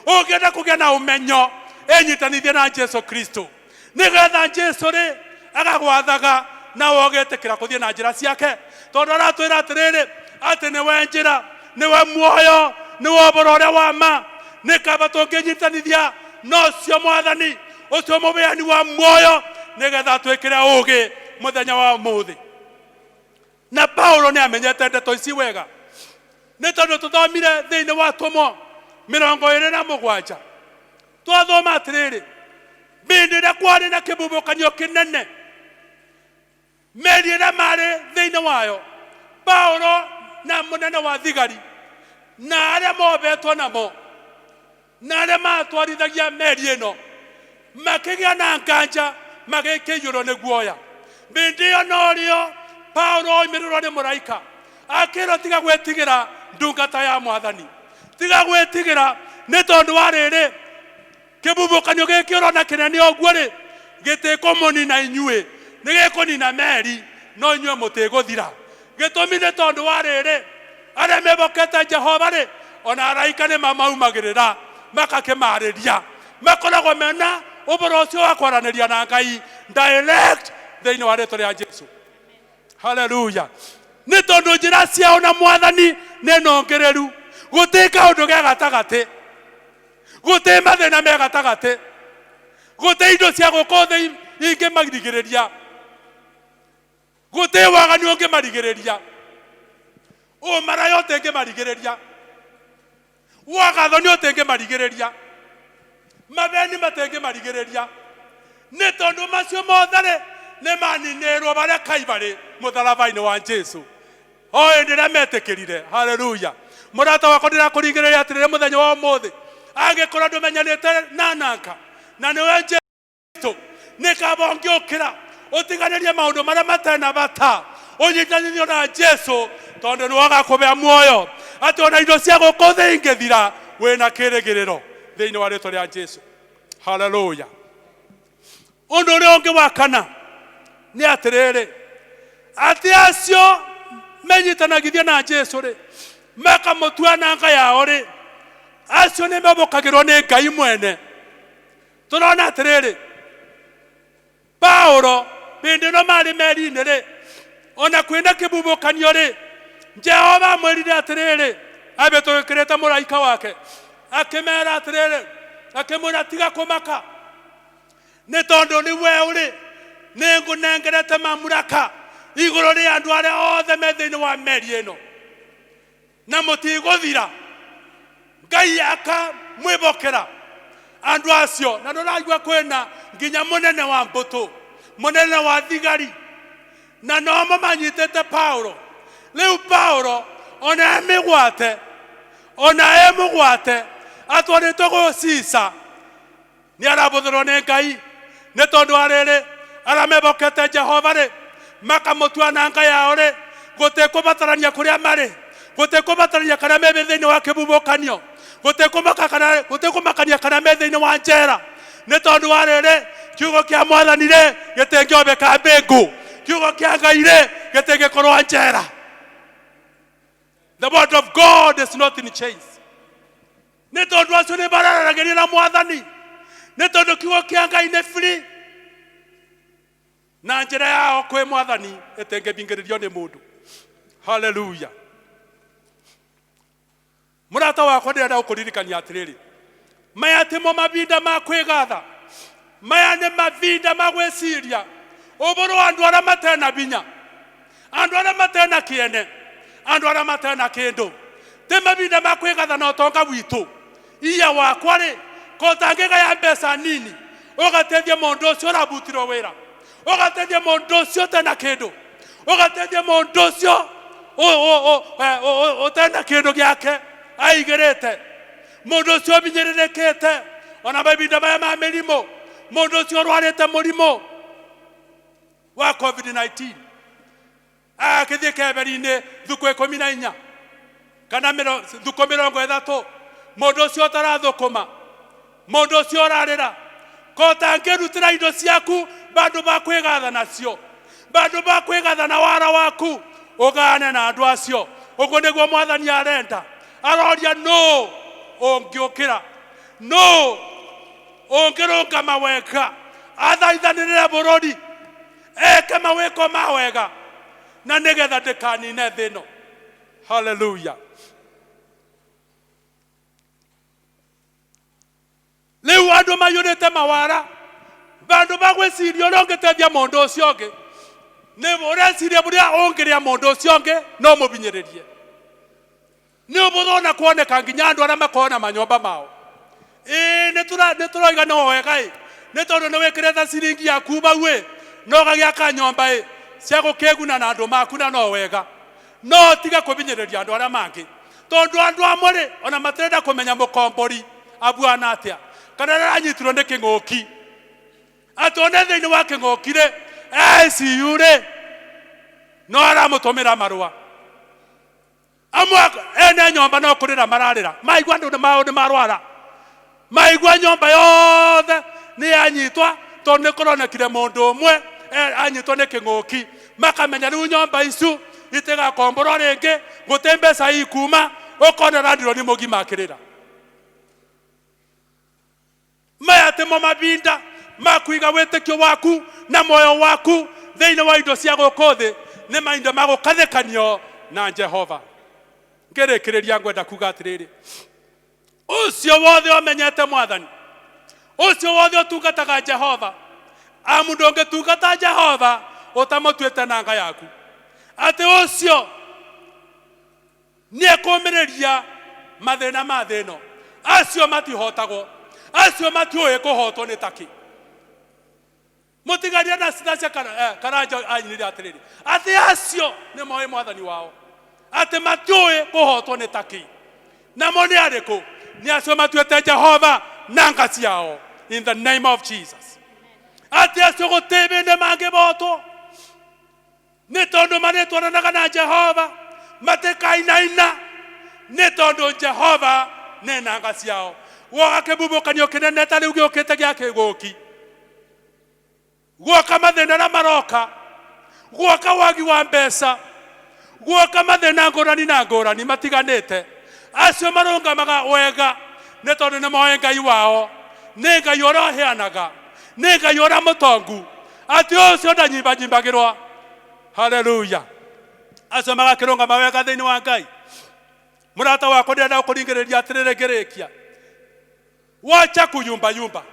ũngĩenda kũgĩa na ũmenyo, ĩnyitanithie na Jesu Kristo, nĩgetha Jesu rĩ agagwathaga nawe ũgetĩkĩra kũthiĩ na njĩra ciake, tondũ aratwĩra atĩrĩrĩ atĩ nĩwe njĩra, nĩwe muoyo, nĩwe ũhoro ũrĩa wa ma. Nĩ kaba tũngĩnyitanithia na ũcio mwathani, ũcio mũbeani wa muoyo, nĩgetha twĩkĩre ũũgĩ mũthenya wa ũmũthĩ. Na Paulo nĩ amenyete ndeto ici wega, nĩ tondũ tũthomire thĩinĩ wa Atũmwo 27, twathoma atĩrĩrĩ, hĩndĩ ĩrĩa kwarĩ na kĩbubũkanio kĩnene, meri ĩrĩa marĩ thĩinĩ wayo, Paulo na mũnene wa thigari na arĩa mobetwo namo na arĩa matwarithagia meri ĩno makĩgĩa na nganja, magĩkĩiyũrwo nĩ guoya. Hĩndĩ ĩyo norĩo Paulo oimĩrĩrwo nĩ mũraika akĩrwo, tiga gwĩtigĩra ndungata ya mwathani, tiga gwĩtigĩra, nĩ tondũ wa rĩrĩ kĩbubũkanio gĩkĩ ũrona kĩnene ũguo rĩ, gĩtĩkũmũnina inyuĩ, nĩ gĩkũnina meri, no inyuĩ mũtĩgũthira. Gĩtũmi nĩ tondũ wa rĩrĩ, arĩa mebokete Jehova rĩ, ona araika nĩ mamaumagĩrĩra makakĩmarĩria, makoragwo mena ũhoro ũcio wa kwaranĩria na Ngai direct thĩinĩ wa rĩtwa rĩa Jesu. Haleluya. Nĩ tondũ njĩra ciao na mwathani nĩ nongereru, gũtĩ kaũndũ ge gatagatĩ, gũtĩ mathĩna me gatagatĩ, gũtĩ indo cia gũkũ thĩ ingĩmarigĩrĩria, gũtĩ waganu ũngĩmarigĩrĩria, ũmaraya ũtĩngĩmarigĩrĩria, wagathoni ũtĩngĩmarigĩrĩria, mabeni matĩngĩmarigĩrĩria, nĩ tondũ macio mothe rĩ nĩ maninĩrwo barĩa Kaibarĩ mũtharaba-inĩ wa Jesu o hĩndĩ ĩrĩa metĩkĩrire. Haleluya. Mũrata wakwa, ndĩrakũringĩrĩria atĩrĩrĩ mũthenya wa ũmũthĩ, Angĩkorwo ndũmenyanĩte na nanga na nĩwe Jesu, nĩ kaba ũngĩũkĩra ũtiganĩrie maũndũ marĩa matarĩ na bata, ũnyitanithio na Jesu, tondũ nĩwe ũgakũbea muoyo, atĩ ona indo cia gũkũ thĩ ingĩthira, wĩna kĩrĩgĩrĩro thĩinĩ wa rĩtwa rĩa Jesu. Haleluya. Ũndũ ũrĩa ũngĩ wa kana nĩ atĩrĩrĩ, atĩ acio menyitanagithia na Jesu rĩ, makamũtua nanga yao rĩ, acio nĩ mabũkagĩrwo nĩ Ngai mwene. Tũrona atĩrĩrĩ, Paulo hĩndĩ ĩno marĩ meri-inĩ rĩ, ona kwĩna kĩbubũkanio rĩ, Jehova amwĩrire atĩrĩrĩ, abĩtũkĩrĩte mũraika wake, akĩmera atĩrĩrĩ, akĩmwĩra tiga kũmaka, nĩ tondũ nĩ we ũrĩ nĩ ngũnengerete mamuraka igũrũ rĩa andũ arĩa othe me thĩinĩ wa meri ĩno, na mũtigũthira. Ngai akamwĩbokera andũ acio. Na ndũraigua kwĩna nginya mũnene wa mbũtũ, mũnene wa thigari, na nomo manyitĩte Paulo. Rĩu Paulo ona emĩgwate, ona emũgwate atwarĩtwo gũcica, nĩ arabũthĩrwo nĩ Ngai, nĩ tondũ arĩrĩ arĩa mebokete Jehova rĩ, makamũtua nanga yao rĩ, gũtekũbatarania kũrĩa marĩ, gũtekũbatarania kana me thĩinĩ wa kĩbubũkanio, gũtekũmakania kana me thĩinĩ wa njera, nĩ tondũ wa rĩrĩ, kiugo kĩa Mwathani rĩ gĩtingĩombeka mbĩngũ, kiugo kĩa Ngai rĩ gĩtingĩkorwo njera. The word of God is not in chains. Nĩ tondũ acio nĩ bararagĩria na Mwathani, nĩ tondũ kiugo kĩa Ngai nĩ free, na njĩra yao kwĩ Mwathani ĩtingĩthingĩrĩrio nĩ mũndũ. Haleluya. Mũrata wakwa, ndĩrenda gũkũririkania atĩrĩrĩ, maya timo mavinda ma kwĩgatha, maya nĩ mavinda ma gwĩciria ũboro wa andũ arĩa matena binya, andũ arĩa matena kĩene, andũ arĩa matena kĩndũ. Ti mavinda ma kwĩgatha na ũtonga witũ. Iya wakwa rĩ, kotangĩgaya mbeca nini ũgateithia mũndũ ũcio ũrabutirwo wĩra, ũgateithia mũndũ ũcio ũtena kĩndũ, ũgateithia mũndũ ũcio ũtena kĩndũ gĩake aigĩrĩte, mũndũ ũcio ũbinyĩrĩrĩkĩte ona mavinda maya ma mĩrimũ, mũndũ ũcio ũrwarĩte mũrimũ wa COVID-19 agakĩthiĩ keberi-inĩ thukũ 14 kana thukũ 30, mũndũ ũcio ũtarathũkũma, mũndũ ũcio ũrarĩra, kotangĩrutĩra indo ciaku bandũ ba kwĩgatha nacio, bandũ ba kwĩgatha na wara waku, ũgane na andũ acio. Ũguo nĩguo Mwathani arenda. Aroria nũ ũngĩũkĩra, nũ ũngĩrũngama wega, athaithanĩrĩre bũrũri, eke mawĩko ma wega, na nĩgetha ndĩkanine thĩ ĩno. Haleluya. Rĩu andũ maiyũrĩte mawara, bandũ ba gwĩciria ũrĩa ũngĩteithia mũndũ ũcio ũngĩ, nĩ ũreciria ũrĩa ũngĩrĩa mũndũ ũcio ũngĩ no mũbinyĩrĩrie. Nĩ ũbũthũ kuoneka nginya andũ arĩa makoragwo na manyũmba mao. Ĩĩ, nĩ tũroiga no wega ĩ, nĩ tondũ nĩ wĩkĩrĩte ciringi yaku bau ĩ, no ũgagĩaka nyũmba ĩ cia gũkĩguna na andũ maku, na no wega, no tiga kũbinyĩrĩria andũ arĩa mangĩ, tondũ andũ amwe rĩ ona matirenda kũmenya mũkombori abuana atĩa, kana aranyitirwo nĩ kĩng'ũki, atĩ one thĩinĩ wa kĩng'ũki rĩ, ICU rĩ, no aramũtũmĩra marũa. Amwe ene nyũmba no kũrĩra mararĩra, maigua andũ nĩ marwara, maigua nyũmba yothe nĩ yanyitwa, tondũ nĩ kũronekire mũndũ ũmwe anyitwo nĩ kĩng'ũki, makamenya rĩu nyũmba icu itigakomborwo rĩngĩ, gũtĩ mbeca ikuma, ũkona randironi mũgima akĩrĩra. Maya timo mavinda ma kũiga wĩtĩkio waku na moyo waku thĩinĩ wa indo cia gũkũ thĩ, nĩ maindo ma gũkathĩkanio na Jehova. Ngĩrĩkĩrĩria ngwenda kuga atĩrĩrĩ, ũcio wothe ũmenyete Mwathani, ũcio wothe ũtungataga Jehova, amu ndũngĩtungata Jehova ũtamũtuĩte nanga yaku, atĩ ũcio nĩ ekũmĩrĩria mathĩna ma thĩ ĩno. Acio matihotagwo, acio matiũĩ kũhotwo nĩ takĩ. Mũtigaria na Nastasia Karanja anyinire atĩrĩrĩ, atĩ acio nĩ moĩ Mwathani wao, atĩ matiũĩ kũhotwo nĩ takĩ. Namo nĩ arĩkũ? Nĩ acio matuĩte Jehova nanga ciao, in the name of Jesus. Atĩ acio gũtĩ bĩndĩ mangĩbotwo nĩ tondũ marĩtwaranaga na Jehova, matikainaina nĩ tondũ Jehova nĩ nanga ciao. Woka kĩbubũkanio kĩnene ta rĩu gĩũkĩte gĩa kĩgũki, guoka mathĩna na maroka, guoka wagi wa mbeca, guoka mathĩna ngũrani na ngũrani matiganĩte, acio marũngamaga wega nĩ tondũ nĩ moĩ Ngai wao nĩ Ngai ũrĩa ũheanaga, nĩ Ngai ũrĩa mũtongu, atĩ ũcio ndanyimbanyimbagĩrwa. Haleluya! Acio magakĩrũngama wega thĩinĩ wa Ngai. Mũrata wakwa, ndĩrenda gũkũringĩrĩria atĩrĩrĩ ngĩrĩkia, wacha kuyumbayumba,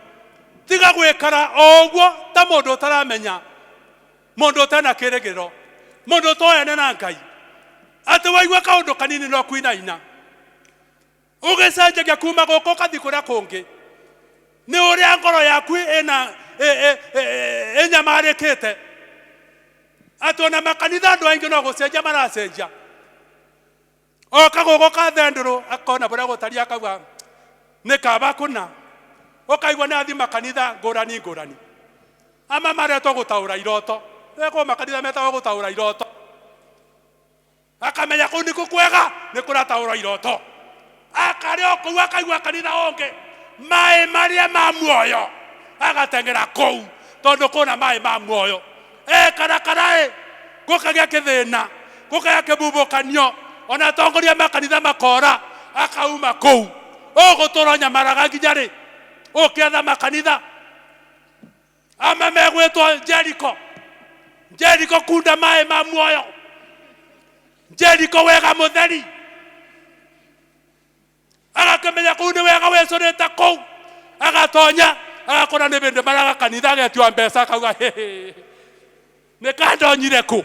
tiga gwĩkara o ũguo ta mũndũ ũtaramenya, mũndũ ũtena kĩrĩgĩrĩro, mũndũ ũtoyane na Ngai, atĩ waigua kaũndũ kanini no kwinaina, ũgĩcenjagia kuma gũkũ ũgathiĩ kũrĩa kũngĩ, nĩ ũrĩa ngoro yaku ĩna ĩnyamarĩkĩte, atĩ ona makanitha andũ aingĩ no gũcenjia maracenjia. Oka gũkũ ka thendũrũ akona bũrĩa gũtaria, akauga nĩ kaba kũna, ũkaigua nĩ athi makanitha ngũrani ngũrani, ama maretwo gũtaũra iroto, ekwo makanitha metagwo gũtaũra iroto, akamenya kũu nĩkuo kwega, nĩ kũrataũra iroto, akarĩ o kũu akaigua kanitha ũngĩ maĩ marĩa ma muoyo, agateng'era kũu tondũ kũna maĩ ma muoyo. Ekarakara ĩ gũkagĩa kĩthĩna, gũkagĩa kĩbubũkanio, ona atongoria makanitha makora, akauma kũu. Ũgũtũra nyamaraga nginya rĩ ũkĩetha makanitha ama megwĩtwo Jeriko? Jeriko kunda maĩ ma muoyo, Jeriko wega mũtheri, agakĩmenya kũu nĩ wega wĩcũrĩte kũu, agatonya agakora nĩ bĩndĩ maraga kanitha, agetio mbeca, akauga hĩhĩ nĩ kandonyire kũ,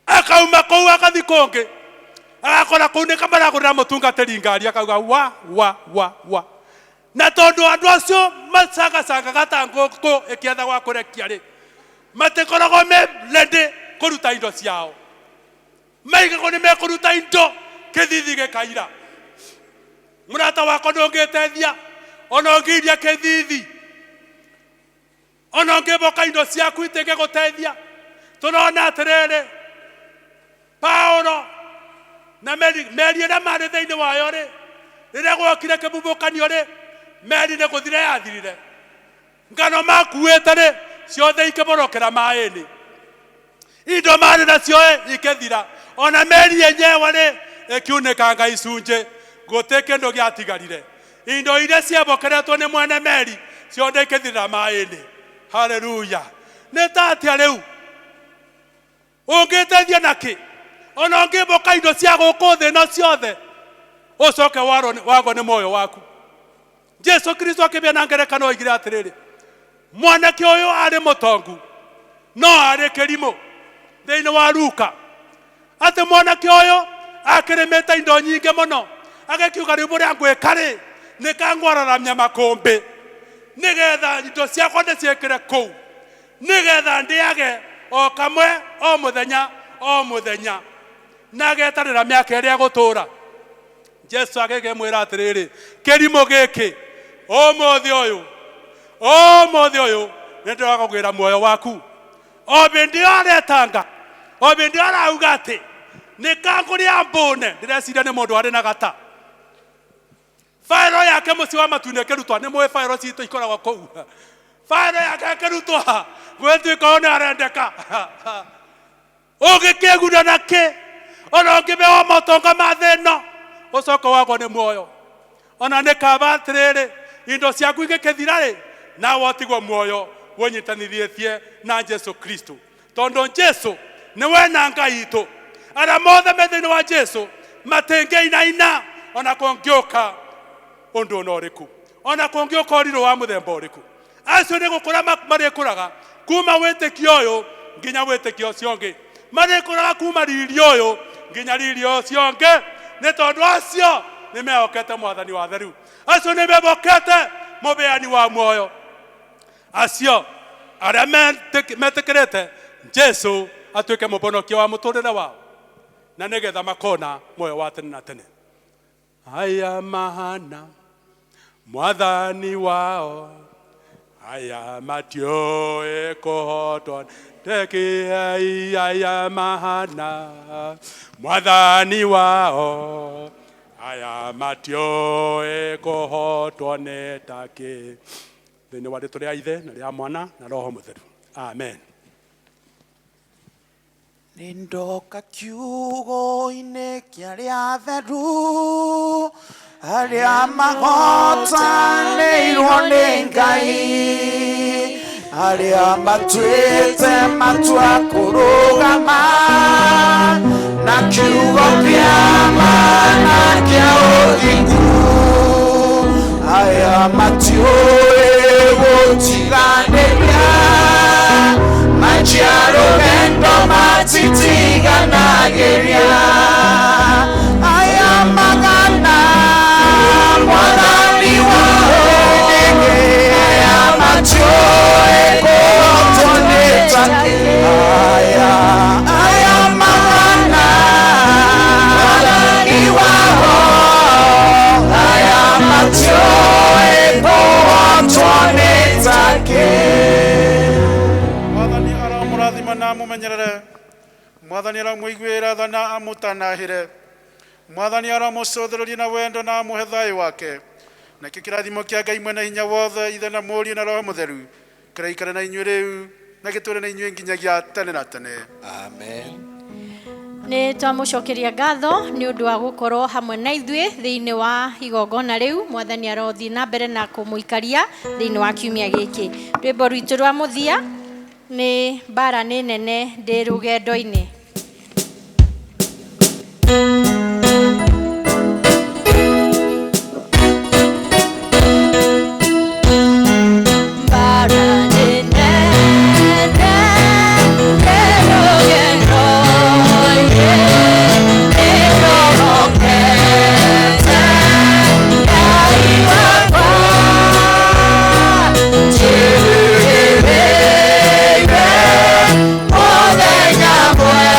akauma kũu akathi kũngĩ, agakora kũu nĩ kamaragũrĩra mũtungatĩri ngari, akauga wa wa wa wa. Na tondũ andũ acio macangacangaga ta ngũkũ ĩkĩetha gwa kũrekia rĩ, matikoragwo me ready kũruta indo ciao, maigagwo nĩ mekũruta indo kĩthithi gĩkaira. Mũrata wakwa, ndũngĩteithia ona ũngĩiria kĩthithi, ona ũngĩmboka indo ciaku itingĩgũteithia. Tũrona atĩrĩrĩ, Paulo na meri, meri ĩrĩa marĩ thĩinĩ wayo rĩ, rĩrĩa gwokire kĩbubũkanio rĩ, meri nĩ gũthira yathirire, ngano makuĩte rĩ ciothe ikĩborokera maĩ-inĩ, indo marĩ nacio ĩ ikĩthira, ona meri yenyewe rĩ ĩkiunĩkanga icunjĩ, gũtĩ kĩndũ gĩatigarire. Indo iria ciebokeretwo nĩ mwene meri ciothe ikĩthirĩra maĩ-inĩ. Haleluya! Nĩ ta atĩa rĩu ũngĩteithia na kĩ ona ũngĩmboka indo cia gũkũ thĩ ĩno ciothe, ũcoke wagwo nĩ muoyo waku? Jesu Kristo akĩbia na ngerekano, oigire atĩrĩrĩ, mwanake ũyũ arĩ mũtongu no arĩ kĩrimũ, thĩinĩ wa Luka, atĩ mwanake ũyũ akĩrĩmĩte indo nyingĩ mũno, agĩkiuga rĩu bũrĩa ngwĩka rĩ, nĩ kangwararamia makũmbĩ nĩgetha indo ciakwa ndĩciĩkĩre kũu, nĩgetha ndĩage o kamwe o mũthenya o mũthenya, na agetarĩra mĩaka ĩrĩa egũtũũra. Jesu agĩkĩmwĩra atĩrĩrĩ, kĩrimũ gĩkĩ, ũmũthĩ ũyũ, ũmũthĩ ũyũ nĩ ndĩrakũgĩra muoyo waku. O bĩndĩ ĩyo aretanga, o bĩndĩ ĩyo arauga atĩ nĩ kangũrĩa mbũne, ndĩreciria nĩ mũndũ arĩ na gata faero yake mũciĩ wa matu-inĩ ĩkĩrutwa. Nĩ mũĩ faero citũ ikoragwo kũu, faero yake ĩkĩrutwa gwĩtuĩka ũyũ nĩ arendeka. Ũngĩkĩguna na kĩ ona ũngĩbewa motonga ma thĩ ĩno, ũcoke wagwo nĩ muoyo? Ona nĩ kaba atĩrĩrĩ, indo ciaku igĩkĩthira rĩ, nawe ũtigwo muoyo wĩnyitanithĩtie na Jesu Kristo, tondũ Jesu nĩwe nanga itũ. Arĩa mothe me thĩinĩ wa Jesu matingĩinaina ona kũngĩũka ũndũ ona ũrĩkũ, ona kũngĩũka ũrirũ wa mũthemba ũrĩkũ. Acio nĩ gũkũra marĩkũraga kuma wĩtĩkio ũyũ nginya wĩtĩkio ũcio ũngĩ, marĩkũraga kuma riri ũyũ nginya riri ũcio ũngĩ, nĩ tondũ acio nĩ mehokete Mwathani wa theru, acio nĩ mehokete mũbeani wa muoyo, acio arĩa metĩkĩrĩte Jesu atuĩke mũbonokia wa mũtũrĩre wao, na nĩgetha makona muoyo wa tene na tene. Aya mahana mwathani wao aya matioe kũhotwo tekiai aya mahana mwathani wao aya matioe kũhotwo nĩ takĩ. Thĩinĩ wa rĩtwa rĩa Ithe na rĩa Mwana na Roho Mũtheru, amen. Nĩndoka kiugo-inĩ kĩa arĩa atheru arĩa mahotanĩirwo nĩ Ngai arĩa matuĩte matua kũrũgama na kiugo kĩa ma na kĩa ũthingu aya matiũĩ gũtiganĩria maciaro rugendo matitiganagĩria aya magana mwathani wao aya matiũĩ kũhotwo nĩ take aya aya magana mwathani wao aya matiũĩ kũhotwo nĩ take. Mwathani aramũrathima na amũmenyerere. Mwathani aramũiguĩra tha na amũtanahĩre. Mwathani aramũcũthĩrĩria na wendo na amũhe thayũ wake. Nakĩo kĩrathimo kĩa Ngai mwene hinya wothe, Ithe na Mũriũ na Roho Mũtheru, kĩraikare na inyuĩ rĩu na gĩtũũre na inyuĩ nginyagia tene na tene. Amen. Nĩ twamũcokeria ngatho nĩ ũndũ wa gũkorwo hamwe na ithuĩ thĩinĩ wa igongona rĩu. Mwathani arothiĩ na mbere na kũmũikaria thĩinĩ wa kiumia gĩkĩ. Rwĩmbo rwitũ rwa mũthia nĩ mbara nĩ nene ndĩ rũgendo-inĩ. Mbara nĩ nene ndĩ rũgendo-inĩ, nĩngũhokete Ngai wakwa. Njĩrĩgĩrĩire mũthenya mwega.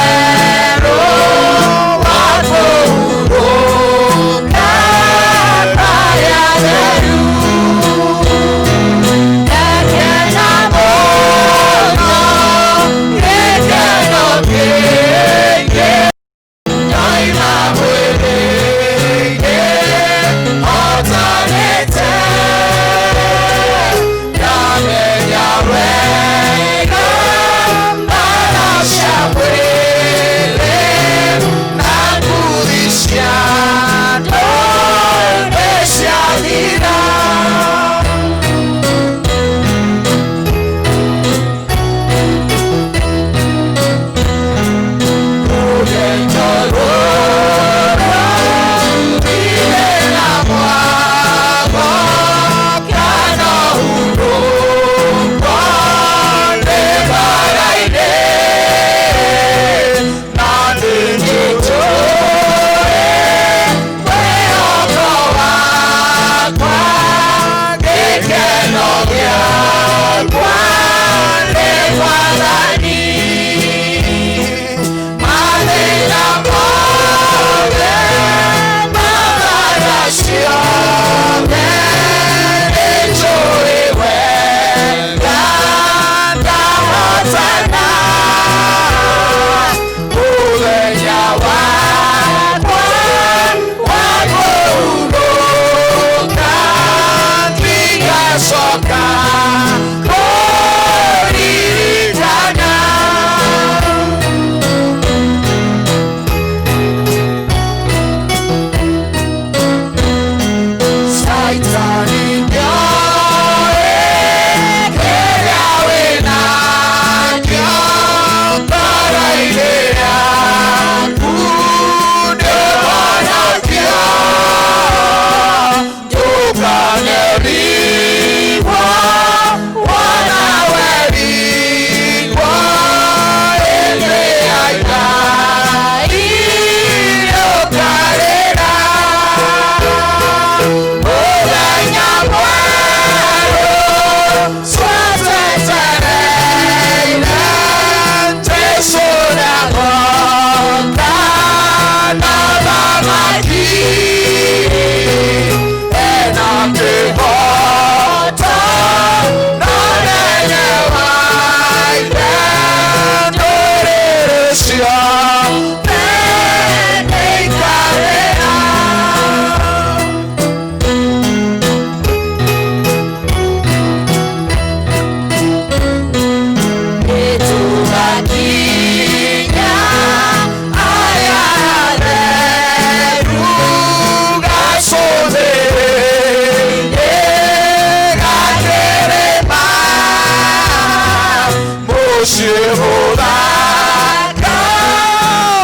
Mũciĩ mũthaka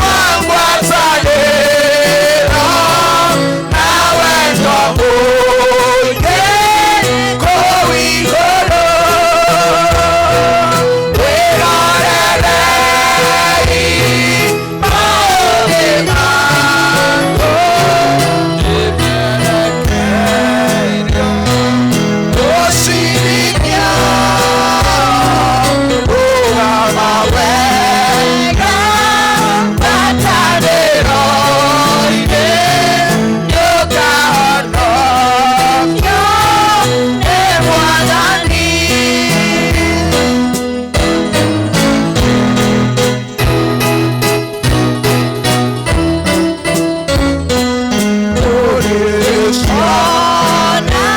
wa ngwatanĩro na wendo mũingĩ kũu igũrũ. Wĩrorerei maũndũ maku ndĩmerekeirio gũcirithia rũgama wega ngwatanĩro-inĩ nĩũkahonokio nĩ Mwathani. Ona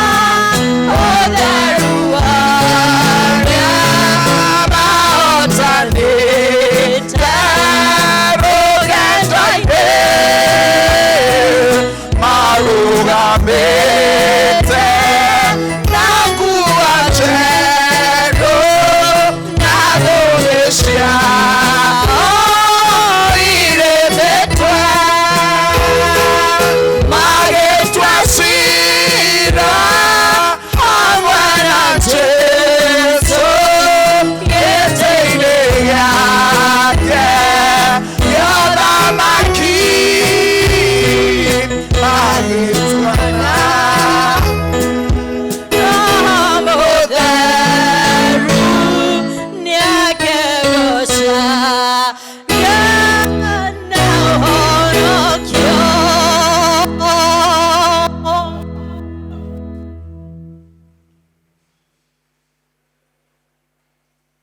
ũtheru warĩa mahotanĩte rũgendo-inĩ marũgamĩte na nguo njerũ na thũmbĩ ciao irĩ mĩtwe magĩtua ciira hamwe na Jesũ gĩtĩ-inĩ gĩake kĩa ũthamaki magĩtuana Roho Mũtheru nĩakegoca